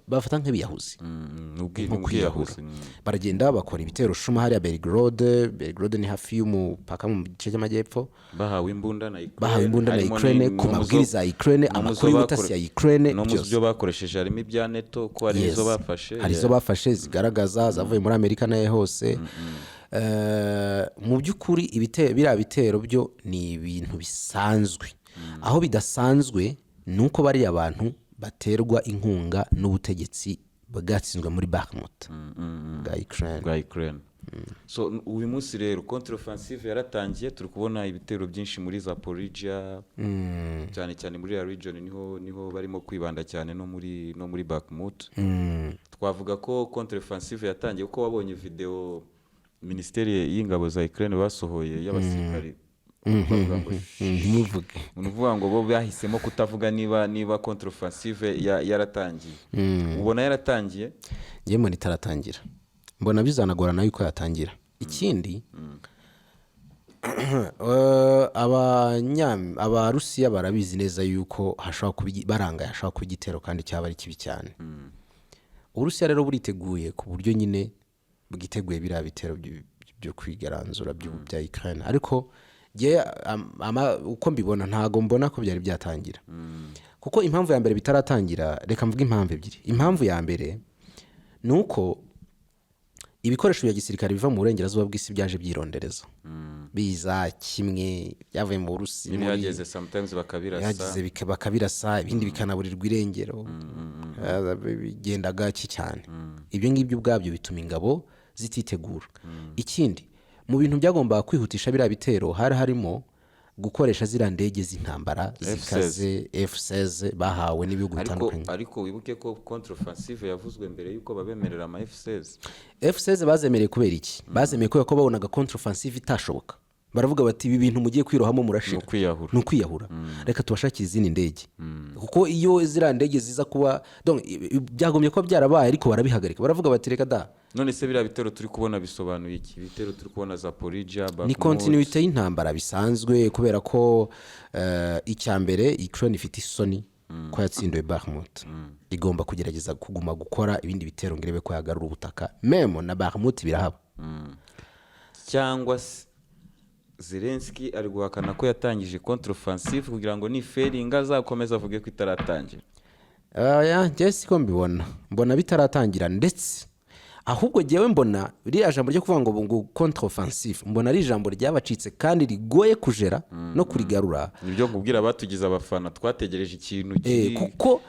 bafata nk'abiyahuzi. Ni Nko kwiyahura. ubwiyahuzi. Baragenda bakora ibitero shuma hariya Belgorod. Belgorod ni hafi y'umupaka mu gice cy'amajyepfo. Bahawe imbunda na Ukraine, Bahawe imbunda na harimo Ukraine ku no mu zo- mabwiriza ya Ukraine, no mu zo amakuru y'ubutasi ya Ukraine, no mu byose. byo bakoresheje harimo ibya NATO, ko hari Yes. izo bafashe. Hari izo bafashe zigaragaza zavuye muri Amerika nayo hose. Mu by'ukuri biriya bitero byo ni ibintu bisanzwe. Aho bidasanzwe ni uko bariya bantu baterwa inkunga n'ubutegetsi bwatsinzwe muri Bakhmut bwa Ukraine. Bwa Ukraine. So uyu munsi rero contre offensive yaratangiye, turi kubona ibitero byinshi muri Zaporizhia, cyane cyane muri ya region niho barimo kwibanda cyane, no muri Bakhmut. Twavuga ko contre offensive yatangiye kuko wabonye video Minisiteri y'ingabo za Ukraine basohoye y'abasirikari bavuga ngo Ntimuvuge. Ni ukuvuga ngo bo bahisemo kutavuga niba contre offensive yaratangiye. Ubona yaratangiye? Njye mbona itaratangira, mbona bizanagorana yuko yatangira. Ikindi, Abarusiya barabizi neza yuko hashobora kuba barangaye, hashobora kuba igitero kandi cyaba ari kibi cyane. Uburusiya rero buriteguye ku buryo nyine bwiteguye biriya bitero byo kwigaranzura bya Ukraine, ariko njye uko mbibona, ntago mbona ko byari byatangira, kuko impamvu ya mbere bitaratangira, reka mvuge impamvu ebyiri. Impamvu ya mbere ni uko ibikoresho bya gisirikare biva mu burengerazuba bw'isi byaje byirondereza, biza kimwe byavuye mu Burusi Nyine yageze sometimes bakabirasa. Yagize bakabirasa, ibindi bikanaburirwa irengero. Bigenda gake cyane. Ibyo ngibyo ubwabyo bituma ingabo zititegura. Ikindi, mu bintu byagombaga kwihutisha biriya bitero hari harimo gukoresha ziriya ndege z'intambara zikaze F16 bahawe n'ibihugu Ariko bitandukanye. Ariko wibuke ko contre offensive yavuzwe mbere y'uko babemerera ama F16. F16 bazemereye kubera iki? Bazemeye kubera ko babonaga contre offensive itashoboka. Baravuga bati ibi bintu mugiye kwirohamo murashira. Ni ukwiyahura. Ni ukwiyahura, reka tubashakire izindi ndege, kuko iyo ziriya ndege ziza kuba, donc, byagombye kuba byarabaye, ariko barabihagarika, baravuga bati reka da. None se biriya bitero turi kubona bisobanuye iki? Ibitero turi kubona Zaporizhia, Ni Bakhmut. continuité y'intambara bisanzwe, kubera ko icya mbere Ukraine ifite isoni ko yatsindiwe Bakhmut, igomba kugerageza kuguma gukora ibindi bitero ngo irebe ko yagarura ubutaka, même na Bakhmut birahaba. Cyangwa se Zelensky ari guhakana ko yatangije contre offensive kugira ngo nifailinga azakomeze avuge ko itaratangira. Oya, njye siko mbibona, mbona bitaratangira. Ndetse ahubwo jyewe mbona ririya jambo ryo kuvuga ngo contre offensive, mbona ari ijambo ryabacitse kandi rigoye kujera no kurigarura. Nibyo nkubwira, batugize abafana, twategereje ikintu kiri Kuko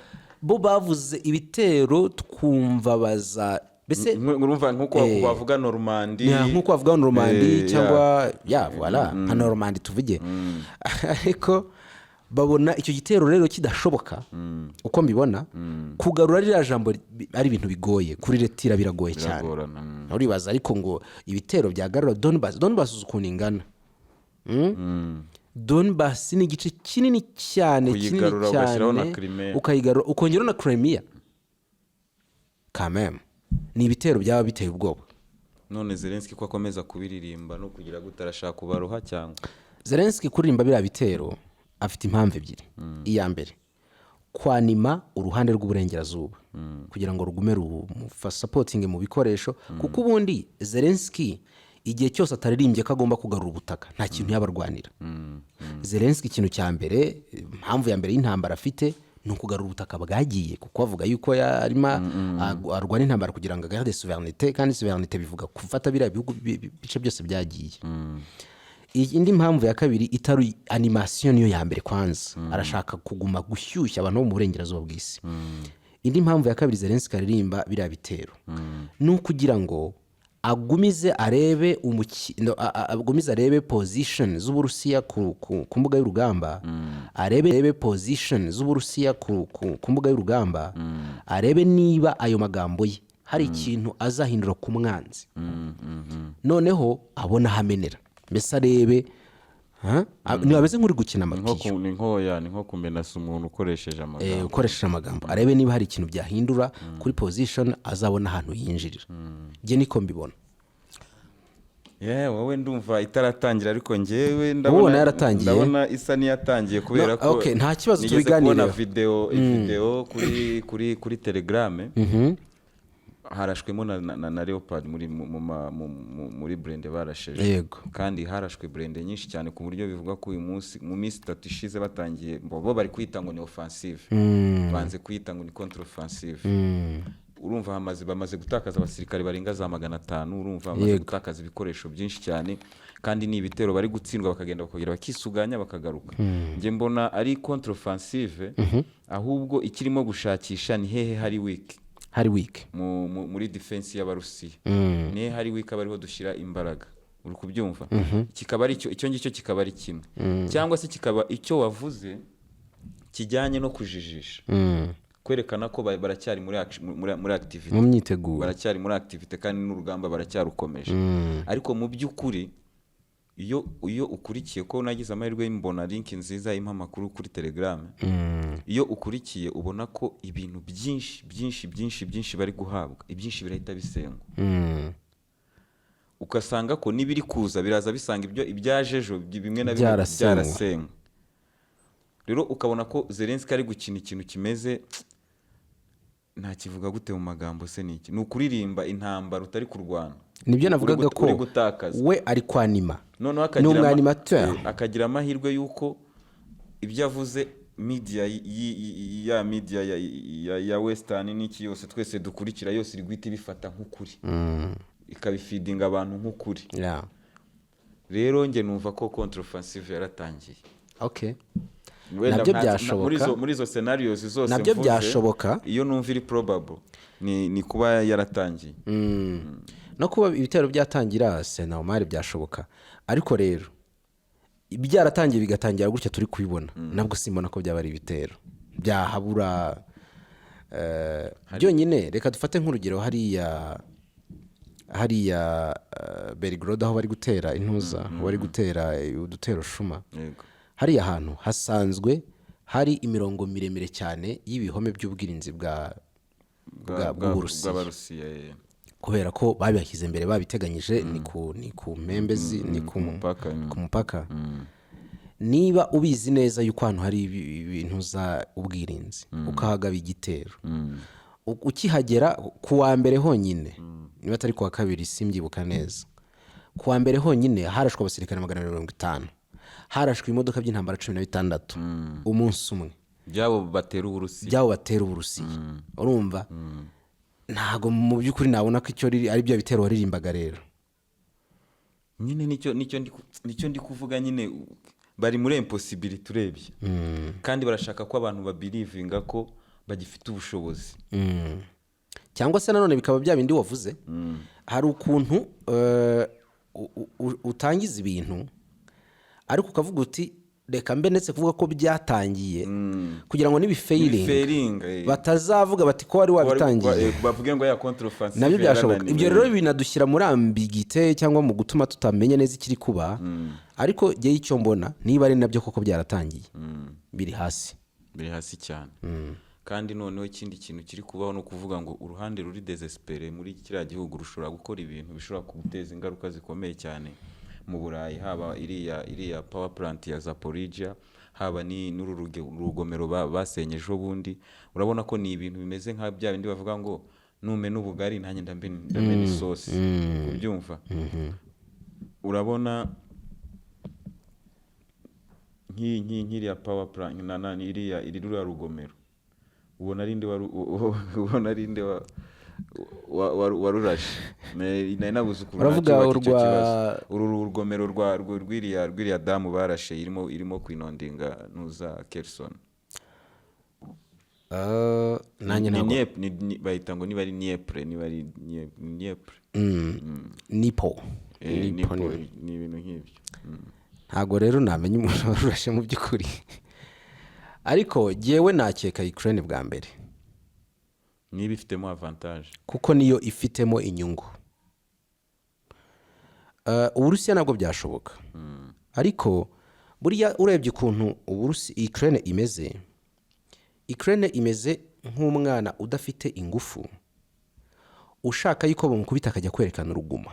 bo bavuze ibitero twumva baza mbese Urumva nk'uko bavuga Normandi. Nk'uko bavuga Normandi cyangwa ya voilà, nka Normandi tuvuge, ariko babona icyo gitero rero kidashoboka. Uko mbibona, kugarura ririya jambo ari ibintu bigoye, kuri retira biragoye cyane. Biragorana. Uribaza ariko ngo ibitero byagarura Donbass? Donbass uzi ukuntu ingana? Donbass ni igice kinini cyane, kinini Kuyigarura ugashyiraho na cyane. Crimea. Ukayigarura ukongeraho na Crimea, kameme ni ibitero byaba biteye ubwoba. None Zelensky ko akomeza kubiririmba no kugira gute, arashaka kubaroha cyangwa? Zelensky kuririmba biriya bitero afite impamvu ebyiri. Iya mbere, kwanima uruhande rw'uburengerazuba kugira ngo rugume rumusupportinge mu bikoresho, kuko ubundi Zelensky igihe cyose ataririmbye ko agomba kugarura ubutaka, nta kintu yaba arwanira. Zelensky ikintu cya mbere, impamvu ya mbere y'intambara afite ni ukugarura ubutaka bwagiye, kuko avuga yuko yarimo arwana intambara kugira ngo agarde souveraineté, kandi souveraineté bivuga gufata biriya bihugu bice byose byagiye. Indi mpamvu ya kabiri itari animation, niyo ya mbere kwanza, arashaka kuguma gushyushya abantu bo mu burengerazuba bw'isi. Indi mpamvu ya kabiri Zelensky aririmba biriya bitero ni ukugira ngo Agumize arebe no, agumize arebe position z'Uburusiya ku mbuga y'urugamba, arebe position z'Uburusiya ku mbuga y'urugamba, arebe niba ayo magambo ye hari ikintu azahindura ku mwanzi, noneho abona ahamenera, mbese arebe, ha? Niba ameze nk'uri gukina Ni nko amapiyo. Ni nko kumenasa umuntu ukoresheje amagambo. Ukoresheje amagambo, arebe niba hari ikintu byahindura kuri position, azabona ahantu yinjirira. Njye niko mbibona. Yeah, wowe ndumva itaratangira, ariko njyewe Wowe ndabona ubona yaratangiye? Ndabona isa n'iyatangiye kubera No, ko okay, nta kibazo, nigeze kubona tubiganireho. video kuri Telegram, harashwemo na Leopard muri mu, mu, ma- mu, mu, muri blindé barasheje. Kandi harashwe blindé nyinshi cyane, ku buryo bivuga ko uyu munsi, mu minsi 3 ishize, batangiye bo bari kwita ngo ni offensive, banze kwita ngo ni contre offensive. Urumva bamaze gutakaza abasirikare barenga za 500. Urumva bamaze gutakaza ibikoresho byinshi cyane, kandi ni ibitero bari gutsindwa, bakagenda bakongera bakisuganya bakagaruka. Njye mbona ari contre offensive, ahubwo ikirimo gushakisha ni hehe hari weak Hari weak muri defense y'Abarusiya, ni hehe hari weak aba ariho dushyira imbaraga. Uri kubyumva? Kikaba ari icyo ngicyo, kikaba ari kimwe, cyangwa se kikaba icyo wavuze kijyanye no kujijisha, kwerekana ko baracyari muri activity, mu myiteguro. Baracyari muri activity kandi n'urugamba baracyarukomeje. Ariko mu by'ukuri iyo ukurikiye, ko nagize amahirwe mbona link nziza impa amakuru kuri Telegram, iyo ukurikiye ubona ko ibintu byinshi byinshi byinshi byinshi bari guhabwa, ibyinshi birahita bisengwa, ugasanga ko n'ibiri kuza biraza bisanga ibyo ibyaje ejo bimwe na bimwe Byarasenywe. byarasenywe. Rero ukabona ko Zelensky ari gukina ikintu kimeze, ntakivuga gute mu magambo se, ni iki? Ni ukuririmba intambara utari kurwana. Nibyo navugaga ko Uri gutakaza. we ari kwanima. Noneho Ni umwanimateur. Akagira amahirwe y'uko ibyo avuze media ya media ya western n'iki yose twese dukurikira yose iri guhita ibifata nk'ukuri, ikabifeedinga abantu nk'ukuri. Rero njye numva ko contre offensive yaratangiye. Wenda Nabyo byashoboka. Muri izo scenarios zose Nabyo mvuze, byashoboka. iyo numva iri probable ni kuba yaratangiye. No kuba ibitero byatangira, c'est normal, byashoboka. Ariko rero byaratangiye bigatangira gutya turi kubibona, nabwo simbona ko byaba ari ibitero byahabura. Byonyine reka dufate nk'urugero hariya Belgorod, aho bari gutera intuza, aho bari gutera udutero shuma. Hariya hantu hasanzwe hari imirongo miremire cyane y'ibihome by'ubwirinzi bw'Uburusiya. Bw'Abarusiya. Kubera ko babihashyize mbere, babiteganyije, ni ku mpembe ni ku mupaka. Ku mupaka. Niba ubizi neza yuko ahantu hari ibintu za ubwirinzi, ukahagaba igitero, ukihagera ku wa mbere honyine, niba atari ku wa kabiri simbyibuka neza, ku wa mbere honyine harashwe abasirikare 250, harashwe ibimodoka by'intambara 16 umunsi umwe. Byabo batera Uburusiya. Byabo batera Uburusiya. Urumva ntabwo mu by'ukuri nabona ko icyo ari byo bitero waririmbaga rero. Nyine nicyo ndi kuvuga nyine, bari muri impossibility urebye, kandi barashaka ko abantu babelievinga ko bagifite ubushobozi. Cyangwa se nanone bikaba bya bindi wavuze, hari ukuntu utangiza ibintu ariko ukavuga uti reka mbe ndetse kuvuga ko byatangiye kugira ngo nibifailinga Failing, batazavuga bati ko wari wabitangiye. Bavuge ngo ya contre offensive Nabyo byashoboka. yarananiwe. Ibyo rero binadushyira muri ambiguïté cyangwa mu gutuma tutamenya neza ikiri kuba. Ariko jyewe icyo mbona, niba ari nabyo koko byaratangiye, biri hasi. Biri hasi cyane. Kandi noneho ikindi kintu kiri kubaho ni ukuvuga ngo uruhande ruri désespéré muri kiriya gihugu rushobora gukora ibintu bishobora guteza ingaruka zikomeye cyane mu Burayi, haba iriya power plant ya Zaporizhia, haba ni n'uru rugomero basenye ejo bundi. Urabona ko ni ibintu bimeze nka bya bindi bavuga ngo numena ubugari nanjye ndamena isosi. Kubyumva, urabona nk'iriya power plant na iriya iri ruriya rugomero, ubona ari nde warurashe? Nari nabuze ukuntu Uravuga nacyubaka icyo kibazo. Uru rugomero rw'iriya damu barashe irimo kwinondinga ntuza Kherson. Nanjye Ni ntabwo- Bayita ngo niba ari Dniepr, niba ari Dniepr. Nipo. Nipo, Nipo. ni ibintu nk'ibyo. Ntabwo rero namenya umuntu warurashe mu by'ukuri, ariko jyewe nakeka Ukraine bwa mbere. Niba ifitemo avantage. Kuko niyo ifitemo inyungu. Uburusiya nabwo byashoboka, ariko buriya urebye ukuntu Ukraine imeze, Ukraine imeze nk'umwana udafite ingufu ushaka yuko bamukubita akajya kwerekana uruguma.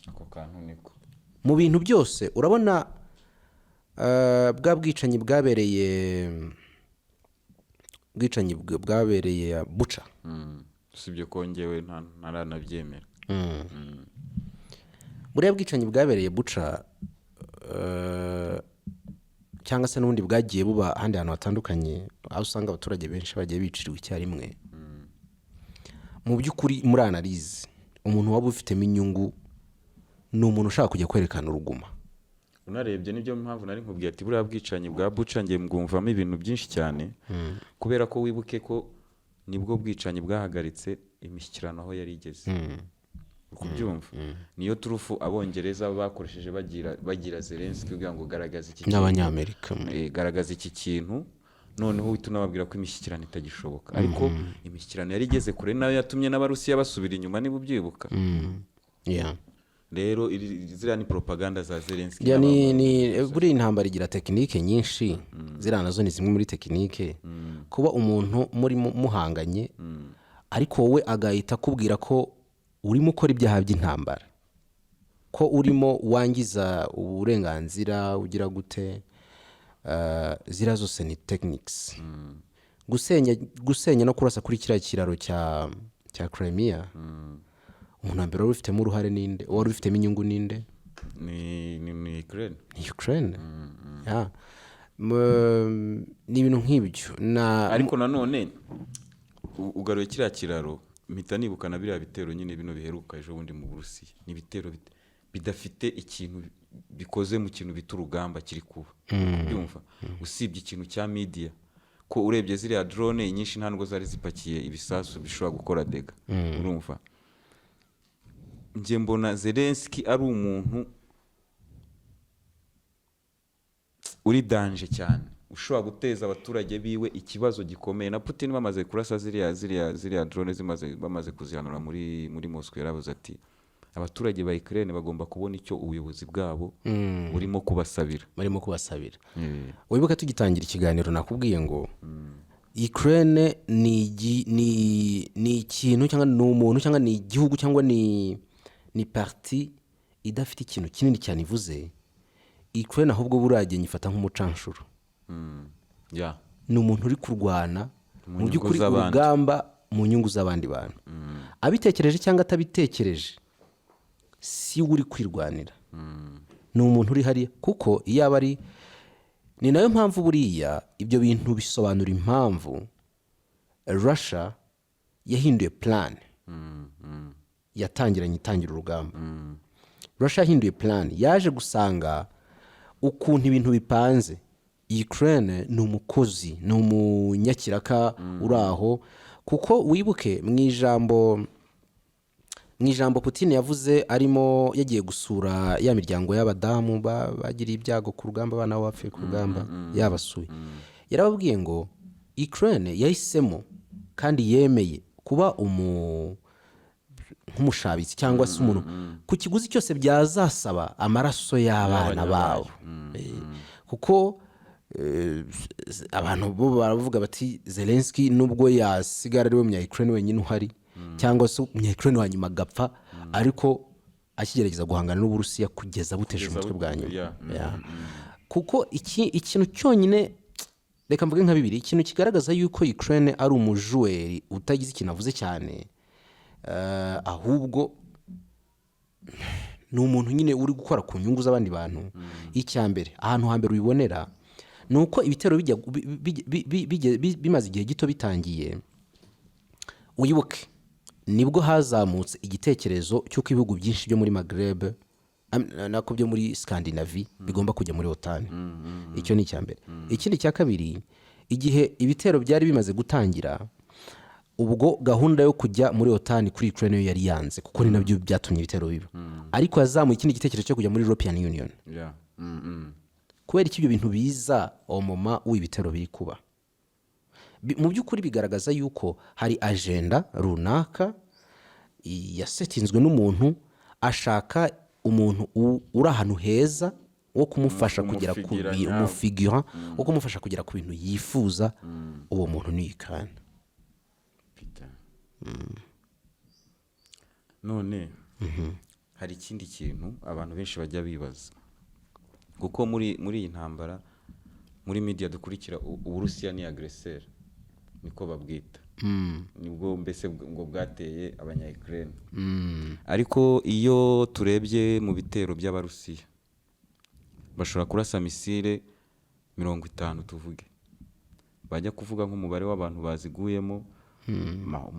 Ako kantu niko. Mu bintu byose urabona, bwa bwicanyi bwabereye, bwicanyi bwabereye Buca. Usibye ko njyewe ntaranabyemera. Buriya bwicanyi bwabereye Buca, cyangwa se n'ubundi bwagiye buba ahandi hantu hatandukanye, aho usanga abaturage benshi bagiye bicirwa icyarimwe, mu by'ukuri muri analyse umuntu waba ufitemo inyungu ni umuntu ushaka kujya kwerekana uruguma. Unarebye nibyo mpamvu nari nkubwiye ati buriya bwicanyi bwa Buca ngiye mbwumvamo ibintu byinshi cyane, kubera ko wibuke ko nibwo bwicanyi bwahagaritse imishyikirano aho yari igeze. Uri kubyumva, niyo turufu Abongereza bakoresheje bagira Zelensky kugira ngo garagaza iki kintu. N'Abanyamerika. Garagaza iki kintu, noneho uhita unababwira ko imishyikirano itagishoboka, ariko imishyikirano yari igeze kure, nayo yatumye n'Abarusiya basubira inyuma, niba ubyibuka. Rero ziriya ni propaganda za Zelensky. Ya, ni buriya intambara igira technique nyinshi, ziriya nazo ni zimwe muri technique. Kuba umuntu muri muhanganye, ariko wowe agahita akubwira ko urimo ukora ibyaha by'intambara, ko urimo wangiza uburenganzira, ugira gute, ziriya zose ni techniques. Gusenya no kurasa kuri kiriya kiraro cya Crimea, umuntu wa mbere wari ubifitemo uruhare ninde? Wari ubifitemo inyungu ninde? Ni Ukraine. Ni Ukraine. Ya. Ni ibintu nk'ibyo na Ariko nanone ugaruye kiriya kiraro, mpita nibuka na biriya bitero nyine bino biheruka ejo bundi mu Burusiya. Ni ibitero bidafite ikintu bikoze mu kintu bita urugamba kiri kuba, byumva, usibye ikintu cya media, ko urebye ziriya drone inyinshi nta nubwo zari zipakiye ibisasu bishobora gukora dégâts. Urumva, njye mbona Zelensky ari umuntu uri danger cyane, ushobora guteza abaturage biwe ikibazo gikomeye. Na Putin bamaze kurasa ziriya drone, bamaze kuzihanura muri Moscow, yaravuze ati abaturage ba Ukraine bagomba kubona icyo ubuyobozi bwabo burimo kubasabira. Barimo kubasabira. Wibuke tugitangira ikiganiro nakubwiye ngo Ukraine ni ikintu cyangwa ni umuntu cyangwa ni igihugu cyangwa ni partie idafite ikintu kinini cyane ivuze. Ukraine ahubwo buriya nyifata nk'umucanshuro. Ni umuntu uri kurwana Mu mu nyungu by'ukuri z'abandi. urugamba mu nyungu z'abandi bantu, abitekereje cyangwa atabitekereje, si we uri kwirwanira, ni umuntu uri hariya. Kuko iyo aba ari, ni nayo mpamvu buriya ibyo bintu bisobanura impamvu Russia yahinduye plan yatangiranye itangira urugamba. Russia yahinduye plan, yaje gusanga ukuntu ibintu bipanze, Ukraine ni umukozi, ni umunyakiraka uri aho. Kuko wibuke mu ijambo Putin yavuze arimo yagiye gusura ya miryango y'abadamu bagiriye ibyago ku rugamba, abana babo bapfuye ku rugamba, yabasuye, yarababwiye ngo Ukraine yahisemo kandi yemeye kuba nk'umushabitsi cyangwa se umuntu ku kiguzi cyose byazasaba amaraso y'abana babo. Kuko abantu bo baravuga bati Zelensky nubwo yasigara ari we munya Ukraine wenyine uhari, cyangwa se umunya Ukraine wa nyuma agapfa, ariko akigerageza guhangana n'Uburusiya kugeza buteje Kugeza umutwe bwa nyuma. Yeah. Kuko ikintu cyonyine, reka mvuge nka bibiri, ikintu kigaragaza yuko Ukraine ari umujuweri utagize ikintu avuze cyane, ahubwo ni umuntu nyine uri gukora ku nyungu z'abandi bantu. Icya mbere, ahantu hambere ubibonera, ni uko ibitero bijya bimaze igihe gito bitangiye, wibuke nibwo hazamutse igitekerezo cy'uko ibihugu byinshi byo muri Maghreb, nako byo muri Scandinavie, bigomba kujya muri OTAN. Icyo ni icya mbere. Ikindi cya kabiri Igihe ibitero byari bimaze gutangira, ubwo gahunda yo kujya muri OTAN kuri Ukraine yo yari yanze, kuko ni nabyo byatumye ibitero biba, ariko yazamuye ikindi gitekerezo cyo kujya muri European Union. Kubera ko ibyo bintu biza omoma w'ibitero biri kuba, mu by'ukuri bigaragaza yuko hari agenda runaka yasetinzwe n'umuntu, ashaka umuntu uri ahantu heza wo kumufasha kugera ku Umufigura nyawe. Umufigura wo kumufasha kugera ku bintu yifuza. Uwo muntu ni Ukraine. Peter. None hari ikindi kintu abantu benshi bajya bibaza, kuko muri iyi ntambara, muri media dukurikira, Uburusiya ni agresseur, niko babwita, nibwo mbese ngo bwateye abanya Ukraine. Ariko iyo turebye mu bitero by'Abarusiya, bashobora kurasa misile 50 tuvuge, bajya kuvuga nk'umubare w'abantu baziguyemo,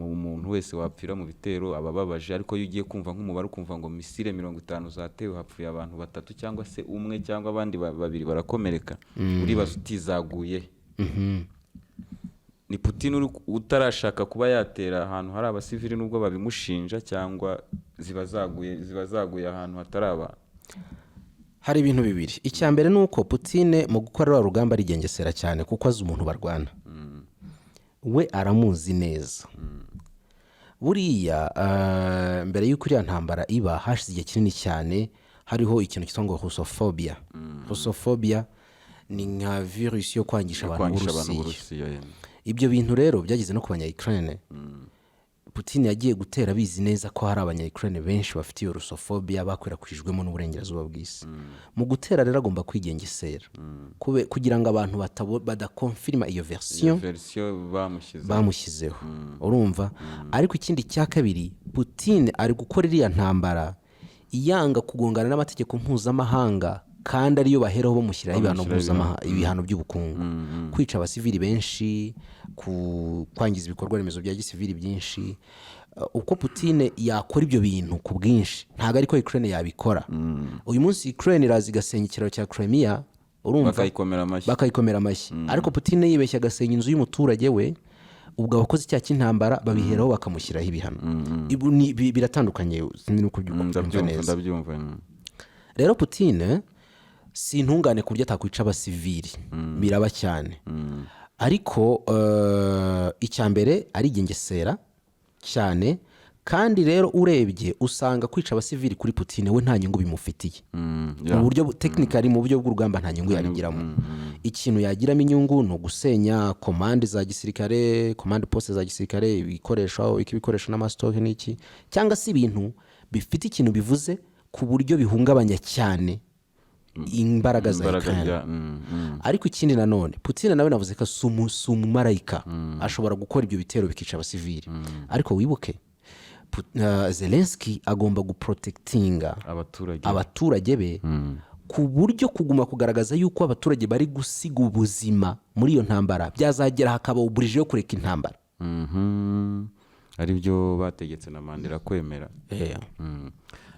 umuntu wese wapfira mu bitero aba ababaje. Ariko iyo ugiye kumva nk'umubare, ukumva ngo misile 50 zatewe, hapfuye abantu batatu cyangwa se umwe cyangwa abandi babiri barakomereka, uribaza uti zaguye he? Ni Putin uri utarashaka kuba yatera ahantu hari abasivili nubwo babimushinja, cyangwa ziba zaguye ahantu hatari abantu? Hari ibintu bibiri. Icya mbere ni uko Putine mu gukora ruriya rugamba arigengesera cyane, kuko azi umuntu barwana, we aramuzi neza. Buriya mbere y'uko iriya ntambara iba, hashize igihe kinini cyane hariho ikintu cyitwa ngo russophobia. Russophobia ni nka virusi yo kwangisha abantu kwangisha abantu b'Uburusiya. b'Uburusiya, yemwe. Ibyo bintu rero byageze no ku banya Ukraine. Putin yagiye gutera abizi neza ko hari abanya Ukraine benshi bafite iyo russophobia bakwirakwijwemo n'uburengerazuba bw'isi. Mu gutera rero agomba kwigengesera kugira ngo abantu badakonfirima iyo iyo version version bamushyize bamushyizeho, urumva? Ariko ikindi cya kabiri, Putin ari gukora iriya ntambara yanga kugongana n'amategeko mpuzamahanga, kandi ariyo baheraho bamushyiraho ibihano Bamushyiraho. mpuzamahanga, ibihano by'ubukungu, kwica abasivili benshi, kwangiza ibikorwa remezo bya gisivili byinshi. Uko Putin yakora ibyo bintu ku bwinshi, ntabwo ariko Ukraine yabikora. Uyu munsi Ukraine iraza igasenya ikiraro cya Crimea, urumva? Bakayikomera amashyi. Bakayikomera amashyi. Ariko Putin yibeshya agasenya inzu y'umuturage we, ubwo abakoze icyaha cy'intambara babiheraho bakamushyiraho ibihano. Biratandukanye, sinzi nuko ubyumva Ndabyumva. neza. Ndabyumva. Rero Putin si intungane ku buryo atakwica abasivili, biraba cyane. Ariko icya mbere arigengesera cyane. Kandi rero urebye usanga kwica abasivili kuri Putin we nta nyungu bimufitiye mu buryo technically, mu buryo bw'urugamba nta nyungu yabigiramo. Ikintu yagiramo inyungu ni ugusenya command za gisirikare, command poste za gisirikare, ibikoresho, aho babika ibikoresho n'ama stock n'iki, cyangwa se ibintu bifite ikintu bivuze ku buryo bihungabanya cyane imbaraga za Imbaraga Ukraine. Ariko ikindi nanone, Putin nawe navuze ko si umumarayika, ashobora gukora ibyo bitero bikica abasivili. Ariko wibuke Zelensky agomba guprotectinga abaturage. Abaturage be, ku buryo kuguma kugaragaza yuko abaturage bari gusiga ubuzima muri iyo ntambara, byazagera hakaba uburije yo kureka intambara. Ari byo bategetse na Mandela kwemera.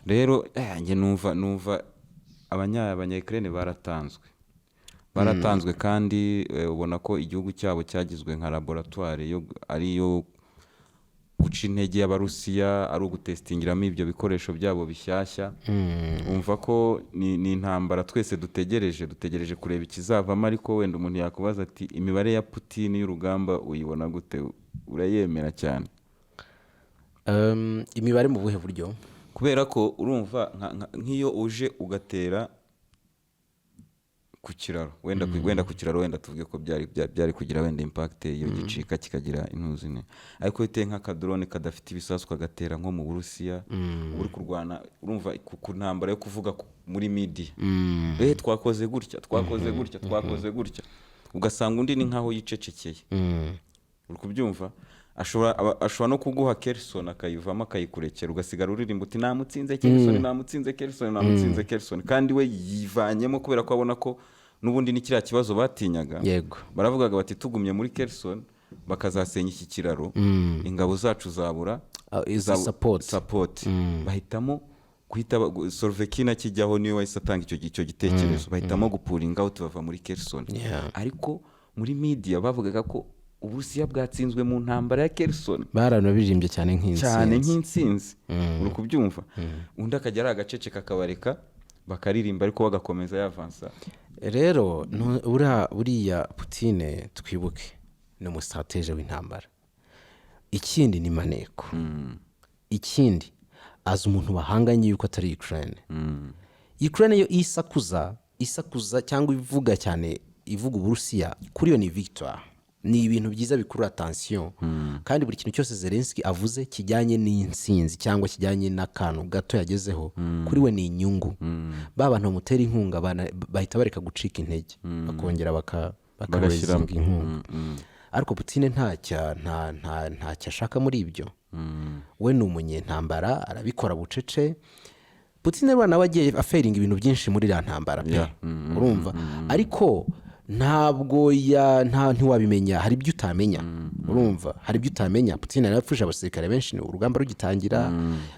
Rero njye numva abanya Ukraine baratanzwe, kandi ubona ko igihugu cyabo cyagizwe nka laboratoire yo ariyo guca intege y'Abarusiya, ari ugutestingiramo ibyo bikoresho byabo bishyashya. Wumva ko ni intambara twese dutegereje kureba ikizavamo. Ariko wenda umuntu yakubaza ati: "Imibare ya Putin y'urugamba uyibona gute? Urayemera cyane?" Imibare mu buhe buryo? Kubera ko urumva nk'iyo uje ugatera ku kiraro, wenda ku kiraro, wenda tuvuge ko byari kugira wenda impact iyo gicika kikagira intuzi ne, ariko iyo uteye nk'akadrone kadafite ibisasu kagatera nko mu Burusiya, uba uri kurwana, urumva, ku ntambara yo kuvuga muri media, twakoze gutya, twakoze gutya, twakoze gutya, ugasanga undi ni nkaho yicecekeye. Uri kubyumva? Ashobora no kuguha Kherson akayivamo akayikurekera, ugasigara uririmba uti: "Namutsinze Kherson, namutsinze Kherson, namutsinze Kherson," kandi we yivanyemo kubera ko abona ko n'ubundi ni kiriya kibazo batinyaga. Baravugaga bati: "Tugumye muri Kherson bakazasenya iki kiraro, ingabo zacu zabura Ah, izo support. Support." Bahitamo guhita Surovikin akijyaho niwe wahise atanga icyo gitekerezo, bahitamo gupullinga out bava muri Kherson. Ariko Muri media bavugaga ko Uburusiya bwatsinzwe mu ntambara ya Kherson. Baranabirimbye cyane Cyane. nk'intsinzi. Nk'intsinzi, uri kubyumva? Undi akajya ari agaceceka, akabareka bakaririmba, ariko bagakomeza yavansa. Rero buriya Putine, twibuke, ni umu stratège w'intambara. Ikindi ni maneko. Ikindi, azi umuntu bahanganye yuko atari Ukraine. Ukraine yo isakuza isakuza cyangwa ivuga cyane, ivuga Uburusiya, kuri yo ni victoire, ni ibintu byiza bikurura attention. Kandi buri kintu cyose Zelensky avuze kijyanye n'intsinzi cyangwa kijyanye n'akantu gato yagezeho, kuri we ni inyungu. Ba bantu bamutera inkunga bahita bareka gucika intege, bakongera Bagashyiramo. bakarezinga inkunga. Ariko Putine ntacya nta nta ntacyo ashaka muri ibyo. We ni umunyentambara, arabikora bucece. Putine rero nawe agiye afailinga ibintu byinshi muri iriya ntambara pe. Urumva, ariko ntabwo ya nta ntiwabimenya, hari ibyo utamenya. Urumva, hari ibyo utamenya. Putin yarapfuje abasirikare benshi urugamba rugitangira,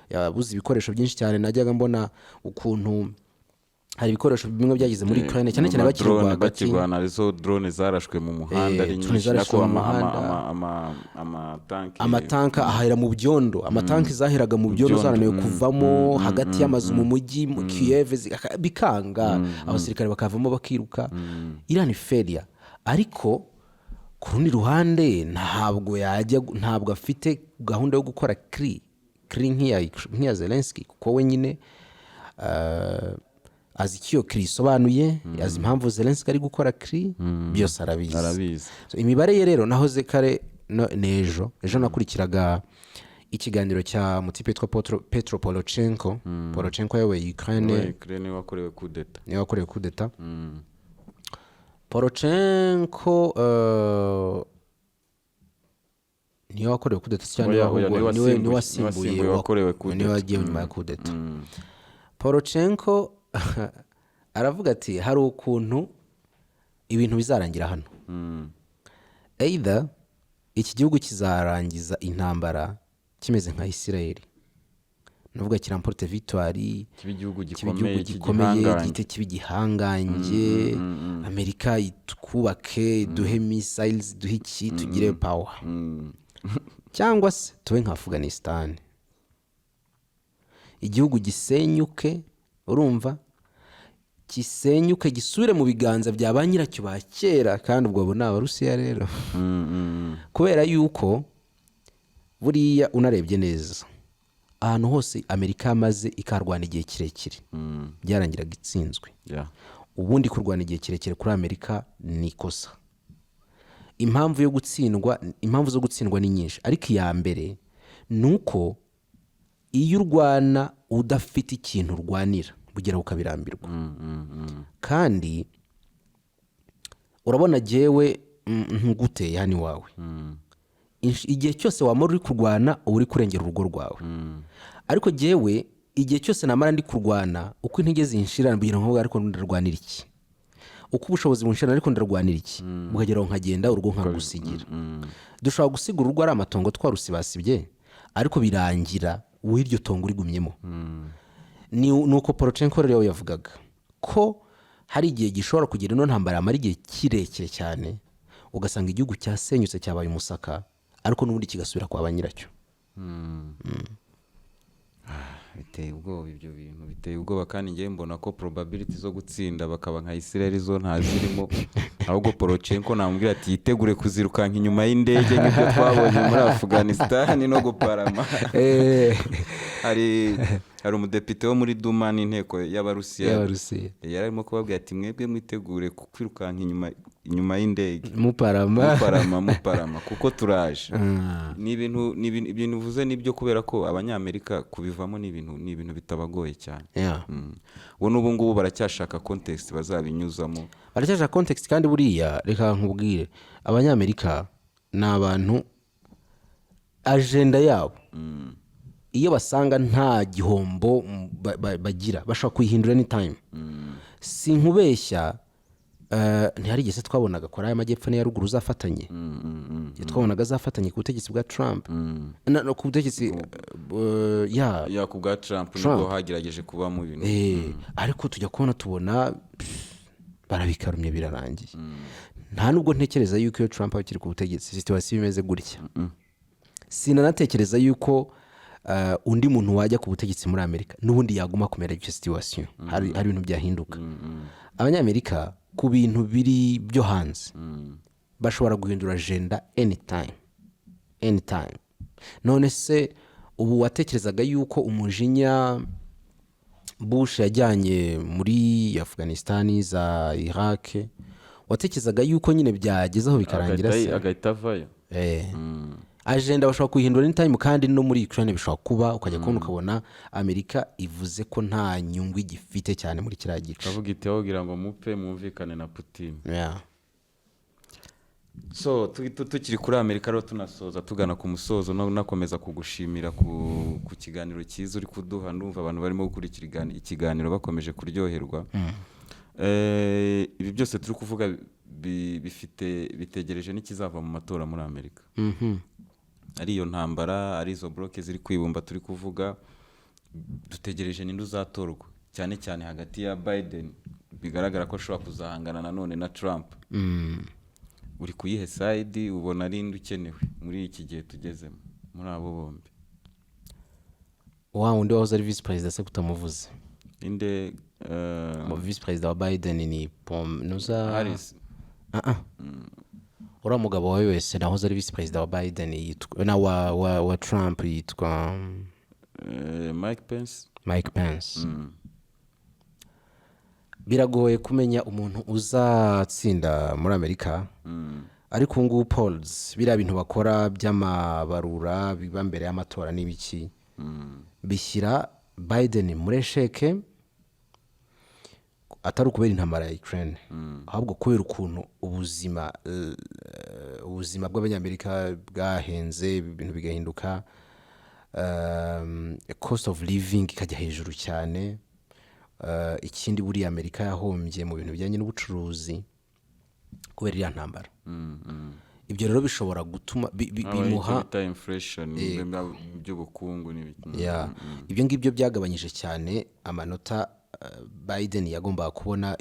yabuze ibikoresho byinshi cyane. Najyaga mbona ukuntu hari ibikoresho bimwe byageze muri Ukraine, cyane cyane bakiri Amadrone rwagati. Bakirwana, arizo drone zarashwe mu muhanda ari Drone nyinshi. zarashwe Nako mu muhanda. Amatanki. Amatanka ahera mu byondo, amatanki zaheraga mu byondo, Byondo, zananiwe kuvamo hagati y'amazu mu mujyi mu Kiev, bikanga, abasirikare bakavamo bakiruka. Iriya ni failure. Ariko ku rundi ruhande ntabwo yajya, ntabwo afite gahunda yo gukora cri cri nk'iya Zelensky, kuko we nyine azi icyo iyo cri isobanuye, azi impamvu Zelensky ari gukora cri, byose arabizi. Arabizi. So, imibare ye rero, nahoze kare n'ejo ejo nakurikiraga ikiganiro cya mutipe witwa Petro Poroshenko. Poroshenko ayoboye Ukraine. Muri Ukraine wakorewe kudeta. Niwe wakorewe kudeta Poroshenko. Niwe wakorewe kudeta cyangwa Oya, oya, ahubwo niwe niwe wasimbuye. niwe wasimbuye Niwe wakorewe kudeta. Niwe wagiye nyuma ya kudeta. Poroshenko aravuga ati hari ukuntu ibintu bizarangira hano: either iki gihugu kizarangiza intambara kimeze nka Isirayeli, nuvuga kiremporte victoire, kiba igihugu kiba gikomeye, igihugu gikomeye, cy'igihangange. gihite kiba igihangange, Amerika itwubake, iduhe missiles, iduhe iki, tugire power, cyangwa se tube nka Afghanistan, igihugu gisenyuke, urumva, gisenyuke gisubire mu biganza bya ba nyiracyo ba kera. Kandi ubwo abo ni Abarusiya rero, kubera yuko buriya unarebye neza, ahantu hose Amerika yamaze ikarwana igihe kirekire, byarangiraga itsinzwe. Ubundi kurwana igihe kirekire kuri Amerika ni ikosa. Impamvu yo gutsindwa, impamvu zo gutsindwa ni nyinshi, ariko iya mbere ni uko iyo urwana udafite ikintu urwanira, bugeraho ukabirambirwa. Kandi urabona jyewe ntuguteye hano iwawe, igihe cyose wamara uri kurwana uba uri kurengera urugo rwawe. Ariko jyewe igihe cyose namara ndi kurwana, uko intege zinshira mbwira nkavuga: ariko ndarwanira iki? Uko ubushobozi bunshira, ariko ndarwanira iki? Bukagera aho nkagenda, urugo nkagusigira. Dushobora gusiga urugo ari amatongo, twarusibasibye, ariko birangira wowe iryo tongo urigumyemo. Ni uko Poroshenko rero yavugaga ko hari igihe gishobora kugira ino ntambara yamara igihe kirekire cyane, ugasanga igihugu cyasenyutse, cyabaye umusaka, ariko n'ubundi kigasubira kwa ba nyiracyo. Biteye ubwoba ibyo bintu, biteye ubwoba. Kandi ngewe mbona ko probability zo gutsinda bakaba nka Israel zo ntazirimo. Ahubwo Poroshenko namubwira ati yitegure kuzirukanka inyuma y'indege nk'ibyo twabonye muri Afghanistan no guparama. Hari umudepite wo muri Duma n'inteko y'Abarusiya. Y'Abarusiya. Yari arimo kubabwira ati mwebwe mwitegure kwirukanka inyuma y'indege muparama. Muparama, muparama, kuko turaje. Ni ibintu uvuze nibyo, kubera ko Abanyamerika kubivamo ni ibintu bitabagoye cyane. Ubu n'ubu ngubu baracyashaka context bazabinyuzamo. Baracyashaka context. Kandi buriya reka nkubwire, Abanyamerika ni abantu agenda yabo iyo basanga nta gihombo bagira, bashobora kuyihindura anytime. Si nkubeshya, ntihari igihe se twabonaga Korea y'Amajyepfo n'iya Ruguru zafatanye? Igihe twabonaga zafatanye ku butegetsi bwa Trump, no ku butegetsi ya Ya, ku bwa Trump. Trump. Nibwo hagerageje kubamo ibintu. Ariko tujya kubona tubona pff, barabikarumye, birarangiye. Nta nubwo ntekereza yuko iyo Trump akiri ku butegetsi situation imeze gutya. Sinanatekereza yuko undi muntu wajya ku butegetsi muri Amerika n'ubundi yaguma kumera icyo situation. Hari ibintu byahinduka. Abanyamerika ku bintu biri byo hanze bashobora guhindura agenda anytime, anytime. None se ubu watekerezaga yuko umujinya Bush yajyanye muri Afghanistan, za Iraq, watekerezaga yuko nyine byagezeho bikarangira se? Agahita avayo. Agenda bashobora kuyihindura anytime, kandi no muri Ukraine bishobora kuba, ukajya kubona ukabona Amerika ivuze ko nta nyungu igifite cyane muri kiriya gice. Kavuga iti aho kugira ngo mupfe, mwumvikane na Putin. So tukiri kuri Amerika rero, tunasoza, tugana ku musozo, no nakomeza kugushimira ku kiganiro cyiza uri kuduha. Ndumva abantu barimo gukurikira ikiganiro bakomeje kuryoherwa. Ibi byose turi kuvuga bifite bitegereje n'ikizava mu matora muri Amerika, ari iyo ntambara, ari izo bloc ziri kwibumba turi kuvuga. Dutegereje ninde uzatorwa, cyane cyane hagati ya Biden bigaragara ko ashobora kuzahangana nanone na Trump. Uri kuyihe side? Ubona ari inde ukenewe muri iki gihe tugezemo muri abo bombi? Wa wundi wahoze ari visi perezida se kutamuvuze? Inde? Mu visi perezida wa Biden ni Nuza. Harris. Ah, ah. Uriya mugabo wa wese nahoze ari visi perezida wa Biden yitwa na wa Trump yitwa Mike Pence. Mike Pence. Biragoye kumenya umuntu uzatsinda muri Amerika, ariko ubu ngubu polls, biriya bintu bakora by'amabarura biba mbere y'amatora n'ibiki, bishyira Biden muri échec, atari ukubera intambara ya Ukraine, ahubwo kubera ukuntu ubuzima bw'Abanyamerika bwahenze, ibintu bigahinduka, cost of living ikajya hejuru cyane. Ikindi buriya Amerika yahombye mu bintu bijyanye n'ubucuruzi kubera iriya ntambara. Ibyo rero bishobora gutuma Habaye icyo bimuha bita inflation by'ubukungu n'ibiki. Yeah. Ibyo ngibyo byagabanyije cyane amanota Biden yagombaga kubona.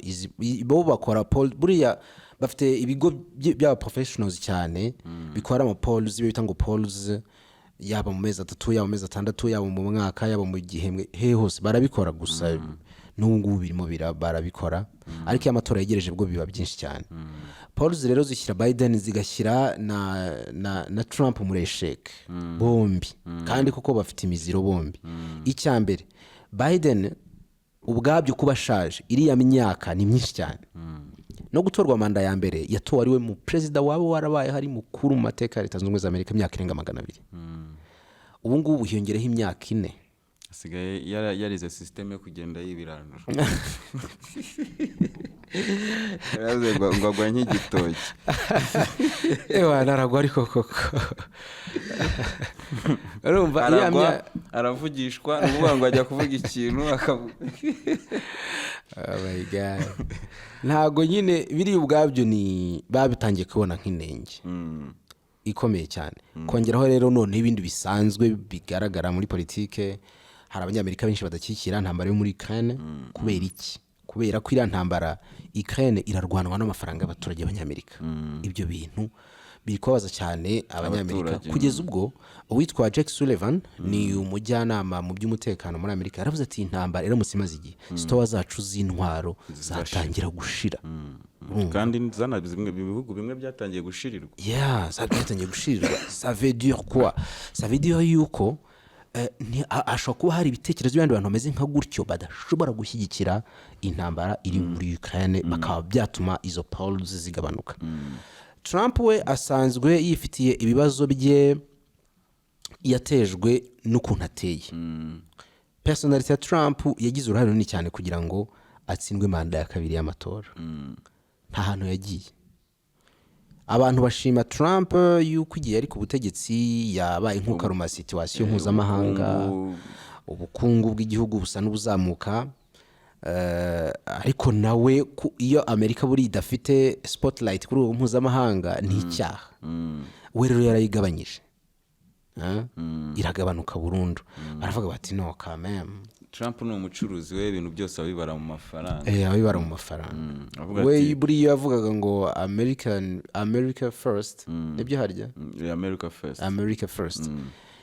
Bo bakora poll, buriya bafite ibigo by'aba professionals cyane bikora ama polls, ibyo bita ngo polls, yaba mu mezi 3, yaba mu mezi 6, yaba mu mwaka, yaba mu gihembwe, he hose barabikora. Gusa n'ubu ngubu birimo barabikora, ariko iyo amatora yegereje bwo biba byinshi cyane. Polls rero zishyira Biden, zigashyira na Trump muri échec bombi, kandi kuko bafite imiziro bombi. Icya mbere, Biden ubwabyo kuba ashaje, iriya myaka ni myinshi cyane, no gutorwa manda ya mbere, yatowe ari we mu perezida waba warabaye hari mukuru mu mateka ya Leta Zunze Ubumwe za Amerika, imyaka irenga 200. Ubu ngubu hiyongereho imyaka 4. Asigaye yarize système yo kugenda yibirandura. Yaravuze ngo agwa nk'igitoki. Ewa, naragwa ariko koko urumva iriya Aragwa, aravugishwa, ni ukuvuga ngo ajya kuvuga ikintu akavuga. Oh my God. Ntabwo nyine biri ubwabyo, ni babitangiye kubona nk'inenge ikomeye cyane. Kongeraho rero noneho ibindi bisanzwe bigaragara muri politike, hari Abanyamerika benshi badakikira intambara yo muri Ukraine. Kubera iki? Kubera ko iriya ntambara Ukraine irarwanwa n'amafaranga y'abaturage b'Abanyamerika. Ibyo bintu biri kubabaza cyane Abanyamerika, Abaturage. kugeza ubwo uwitwa Jake Sullivan, ni umujyanama mu by'umutekano muri Amerika, yaravuze ati intambara iramutse imaze igihe, store zacu z'intwaro zatangira gushira. Kandi zana zimwe, ibihugu bimwe byatangiye gushirirwa. Yeah, ça byatangiye gushirirwa. Ça veut dire quoi? Ça veut dire yuko hashobora kuba hari ibitekerezo by'abandi bantu bameze nka gutyo badashobora gushyigikira intambara iri muri Ukraine, bakaba byatuma izo polls zigabanuka. Trump we asanzwe yifitiye ibibazo bye yatejwe n'ukuntu ateye. Personnalité ya Trump yagize uruhare runini cyane kugira ngo atsindwe manda ya kabiri y'amatora. Nta hantu yagiye. Abantu bashima Trump yuko igihe yari ku butegetsi yabaye nk'ukaruma situation mpuzamahanga, ubukungu. Ubukungu bw'igihugu busa n'ubuzamuka. Ariko nawe iyo Amerika buriya idafite spotlight kuri ubu mpuzamahanga ni icyaha. We rero yarayigabanyije. Ah? Iragabanuka burundu. Baravuga bati no kameme. Trump ni umucuruzi we, ibintu byose abibara mu mafaranga. Abibara mu mafaranga. Avuga We ati buriya yavugaga ngo American, America first, nibyo harya? America first. America first.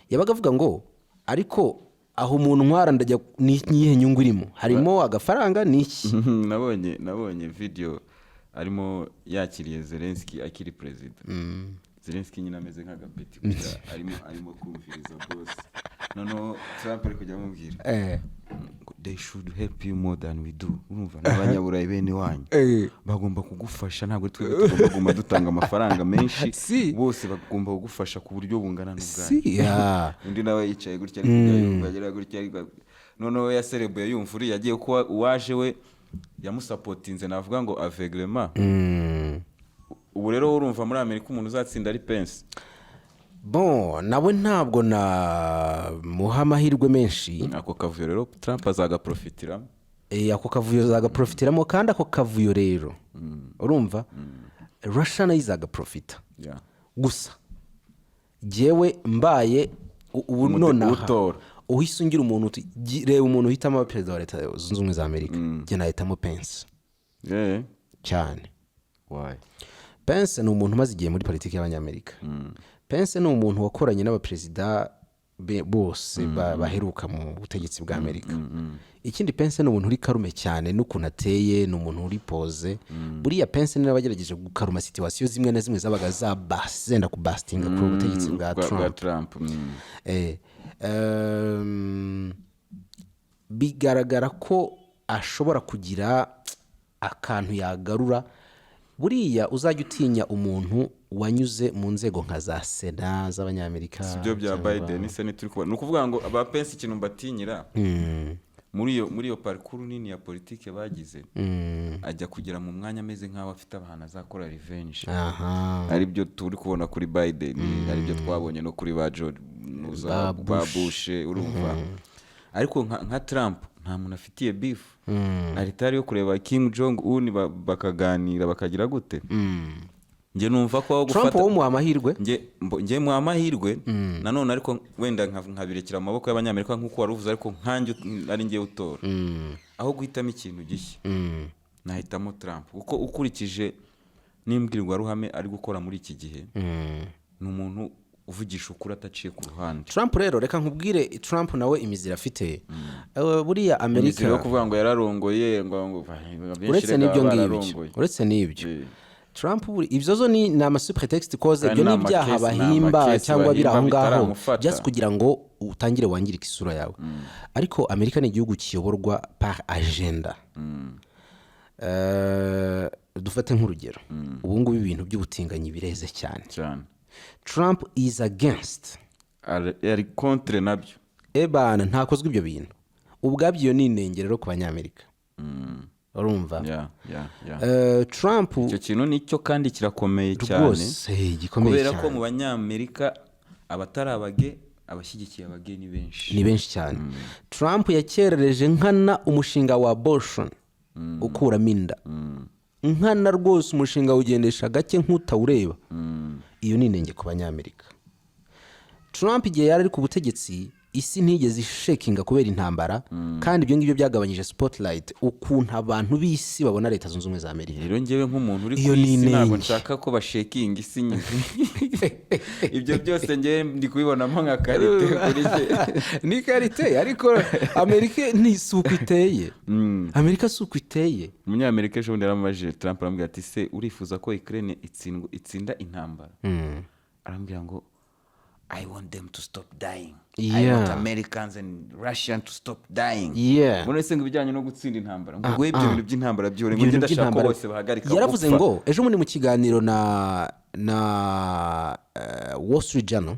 Yabaga avuga ngo ariko aho umuntu ntwara ndajya ni iyihe nyungu irimo? Harimo agafaranga ni iki? Nabonye video arimo yakiriye Zelensky akiri perezida. Zelensky nyine ameze nk'agapeti gutya, arimo kumviriza boss. Noneho Trump ari kujya amubwira ngo "They should help you more than we do." Urumva n'abanyaburayi bene wanyu bagomba kugufasha, ntabwo twebwe tugomba kuguma dutanga amafaranga menshi. Si. Bose bagomba kugufasha ku buryo bungana n'ubwanyu. Si ya. Undi nawe yicaye gutya, ari kujya yumva agira gutya, ariko noneho yaserebuye yumva uriya agiye kuba uwaje we yamusapotinze, navuga ngo avegrema. Ubu rero urumva muri Amerika umuntu uzatsinda ari Pence? Bon, nawe ntabwo namuha amahirwe menshi. Ako kavuyo rero Trump azagaprofitiramo. Ako kavuyo zagaprofitiramo, kandi ako kavuyo rero urumva Russia nayo izagaprofita. Gusa jyewe mbaye ubu nonaha utora. Uhise ungira umuntu uti reba umuntu uhitamo perezida wa Leta Zunze Ubumwe za Amerika, njye nahitamo Pence. Cyane. Why? Pence ni umuntu umaze igihe muri politiki y'Abanyamerika. Pence ni umuntu wakoranye n'abaperezida bose baheruka mu butegetsi bwa Amerika. Ikindi, Pence ni umuntu uri calme cyane n'ukuntu ateye, ni umuntu uri posé. Buriya Pence niwe wagerageje gukaruma situation zimwe na zimwe zabaga zenda kubasitinga ku butegetsi bwa bwa Trump. Trump. Bigaragara ko ashobora kugira akantu yagarura. Buriya uzajya utinya umuntu wanyuze mu nzego nka za sena z'Abanyamerika Si byo bya Biden se ntituri kubona? Ni ukuvuga ngo aba Pence, ikintu mbatinyira muri iyo parcours nini ya politike bagize, ajya kugera mu mwanya ameze nk'aho afite ahantu azakora revenge. Aribyo turi kubona kuri Biden, aribyo twabonye no kuri ba George nuza Ba ba Bush, urumva. Ariko nka Trump nta muntu afitiye beef, ari tari yo kureba Kim Jong Un bakaganira bakagira gute. Njye numva ko aho Trump gufata wowe umuha amahirwe? Njye muha amahirwe nanone, ariko wenda nkabirekera mu maboko y'Abanyamerika nk'uko wari uvuze. Ariko nkanjye ari njye utora, aho guhitamo ikintu gishya nahitamo Trump, kuko ukurikije n'imbwirwaruhame ari gukora muri iki gihe, ni umuntu uvugisha ukuri ataciye ku ruhande. Trump rero, reka nkubwire, Trump nawe imiziro afite. Buriya Amerika Imiziro yo kuvuga ngo yararongoye, ngo benshi uretse rega n'ibyo ngibyo, bararongoye. Uretse n'ibyo, Trump ibyo zo ni amasupretext koze. Kandi Ibyo ni ni ibyaha ni bahimba amakesi cyangwa biri aho bahimba ngaho bitaramufata. just kugira ngo utangire wangirike isura yawe. Ariko Amerika ni igihugu kiyoborwa par agenda. Dufate nk'urugero, ubu ngubu ibintu by'ubutinganyi bireze cyane. Cyane. Trump is against. Ari contre nabyo. Ebana, ntakozwe ibyo bintu ubwabyo, iyo ni inenge rero ku Banyamerika, urumva? Yeah. Trump Icyo kintu nicyo kandi kirakomeye cyane. Rwose gikomeye Kubera ko cyane. mu Banyamerika abatari abage, abashyigikiye abage ni benshi. Ni benshi cyane. Trump yakerereje nkana umushinga wa abortion, ukuramo inda nkana rwose, umushinga awugendesha gake nk'utawureba. Iyo ni inenge ku Banyamerika. Trump igihe yari ari ku butegetsi, isi ntigeze ishekinga kubera intambara, kandi ibyo ngibyo byagabanyije spotlight, ukuntu abantu b'isi babona Leta Zunze Ubumwe za Amerika. Rero njyewe nk'umuntu uri Iyo ku ni isi ntabwo inenge. nshaka ko bashekinga isi nyine. Ibyo byose njyewe ndi kubibonamo nka qualité kuri njye. Ni qualité, ariko Amerika ni si uko iteye. Amerika si uko iteye. Umunyamerika ejo bundi yaramubajije Trump, aramubwira ati: "Se urifuza ko Ukraine itsinda intambara?" Arambwira ngo: "I want them to stop dying. I want Americans and Russians to stop dying." Mbona se ngo ibijyanye no gutsinda intambara, ngo ngo ibyo bintu by'intambara byore, ngo Ibyo njye bintu ndashaka ko by'intambara- bose bahagarika Yaravuze gupfa. ngo ejo bundi mu kiganiro na Wall Street Journal,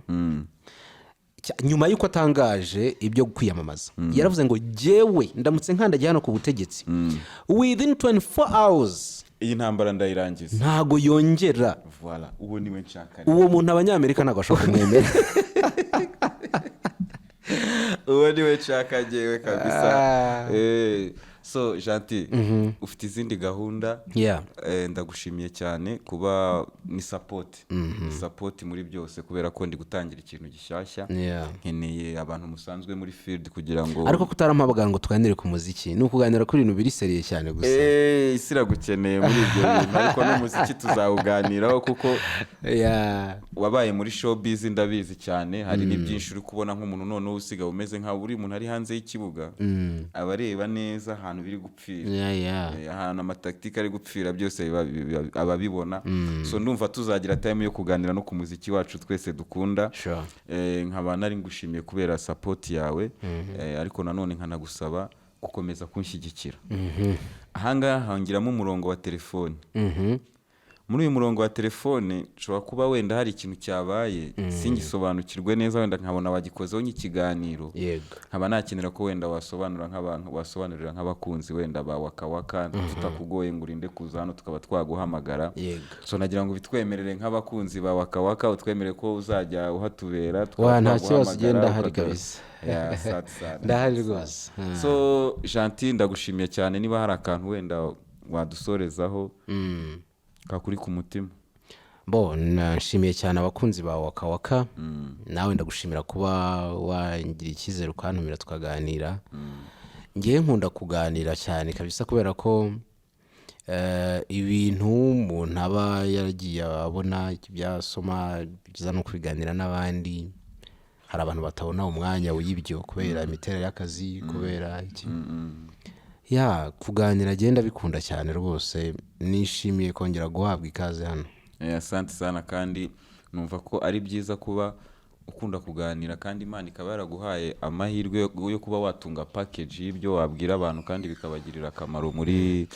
nyuma y'uko atangaje ibyo kwiyamamaza, yaravuze ngo: "Jyewe ndamutse nkandagiye hano ku butegetsi, within 24 hours iyi ntambara ndayirangiza." Ntago yongera. Voilà, uwo niwe nshaka. Uwo muntu Abanyamerika ntabwo bashobora kumwemera. Uwo niwe nshaka njyewe kabisa. So Gentil, ufite izindi gahunda? Yeah. Ndagushimiye cyane kuba ni support, ni support muri byose, kubera ko ndi gutangira ikintu gishyashya. Nkeneye abantu musanzwe muri field kugira ngo Ariko kutarampamagara ngo tuganire ku muziki, ni ukuganira kuri ibintu biri sérieux cyane gusa. Isi iragukeneye muri ibyo bintu, ariko n'umuziki tuzawuganiraho kuko wabaye muri showbiz, ndabizi cyane. Hari n'ibyinshi uri kubona nk'umuntu noneho usigaye umeze nkaho uri umuntu ari hanze y'ikibuga, aba areba neza ahantu biri gupfira. Ahantu amatactique ari gupfira byose aba abibona. So ndumva tuzagira time yo kuganira no ku muziki wacu twese dukunda. Nkaba nari ngushimiye kubera support yawe, ariko nanone nkanagusaba gukomeza kunshyigikira. Ahangaha hongiramo umurongo wa telefone. Muri uyu murongo wa telefone nshobora kuba wenda hari ikintu cyabaye singisobanukirwe neza, wenda nkabona wagikozeho nk'ikiganiro, nkaba nakenera ko wenda wasobanura nk'abantu, wasobanurira nk'abakunzi wenda ba Waka Waka, tutakugoye ngo urinde kuza hano, tukaba twaguhamagara. So nagira ngo bitwemerere nk'abakunzi ba Waka Waka, utwemerere ko uzajya uhatubera, tukaba Wa, nta kibazo, twaguhamagara, ugenda ndahari kabisa. Yeah, asante sana. Ndahari rwose. So Gentil, ndagushimiye cyane. Niba hari akantu wenda wadusorezaho kakuri ku mutima. Bo, nashimiye cyane abakunzi ba Waka Waka. Nawe ndagushimira kuba wangira icyizere ukantumira tukaganira. Ngewe nkunda kuganira cyane kabisa, kubera ko ibintu umuntu aba yaragiye abona, byasoma, byiza no kubiganira n'abandi. Hari abantu batabona umwanya w'ibyo kubera imiterere y'akazi, kubera iki. Ya, kuganira agenda bikunda cyane rwose. Nishimiye kongera guhabwa ikaze hano. Asante sana. Kandi numva ko ari byiza kuba ukunda kuganira, kandi Imana ikaba yaraguhaye amahirwe yo kuba watunga package y'ibyo wabwira abantu kandi bikabagirira akamaro muri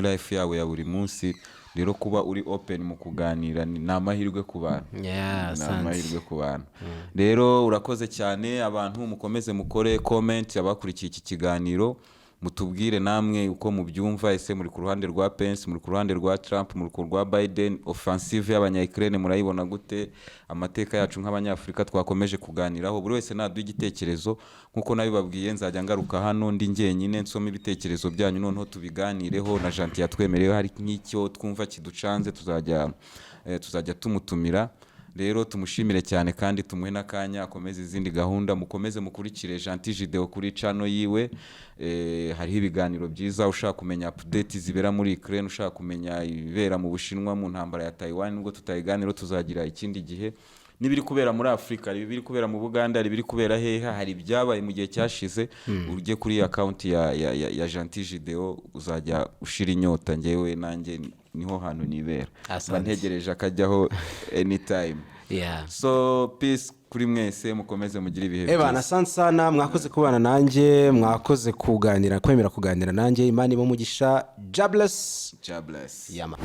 life yabo ya buri munsi. Rero kuba uri open mu kuganira ni amahirwe ku bantu. Yeah, Ni asante. amahirwe ku bantu. Rero urakoze cyane. Abantu mukomeze mukore comment, abakurikiye iki kiganiro, mutubwire namwe uko mubyumva. Ese muri ku ruhande rwa Pence, muri ku ruhande rwa Trump, muri ku rwa Biden? Offensive y'abanya-Ukraine murayibona gute? Amateka yacu nk'Abanyafurika twakomeje kuganiraho, buri wese naduha igitekerezo. Nk'uko nabibabwiye, nzajya ngaruka hano ndi njyenyine, nsome ibitekerezo byanyu, noneho tubiganireho. Na Gentil yatwemerewe, hari nk'icyo twumva kiducanze tuzajya tumutumira. Rero tumushimire cyane kandi tumuhe n'akanya akomeze izindi gahunda. Mukomeze mukurikire Gentil Gideon kuri channel yiwe. Hariho ibiganiro byiza. Ushaka kumenya update zibera muri Ukraine, ushaka kumenya ibibera mu Bushinwa mu ntambara ya Taiwan, nubwo tutayiganiro, tuzagira ikindi gihe, n'ibiri kubera muri Afurika, hari ibiri kubera mu Buganda, hari ibiri kubera heha, hari ibyabaye mu gihe cyashize, ujye kuri account ya Gentil Gideon, uzajya ushira inyota. Njyewe nanjye niho hantu nibera, mba Asante. ntegereje akajyaho anytime. So peace kuri mwese, mukomeze mugire ibihe Ebana, byiza. asante sana, mwakoze kubana nanjye, mwakoze kuganira, kwemera kuganira nanjye. Imana iba umugisha. Jobless. Jobless. Yama.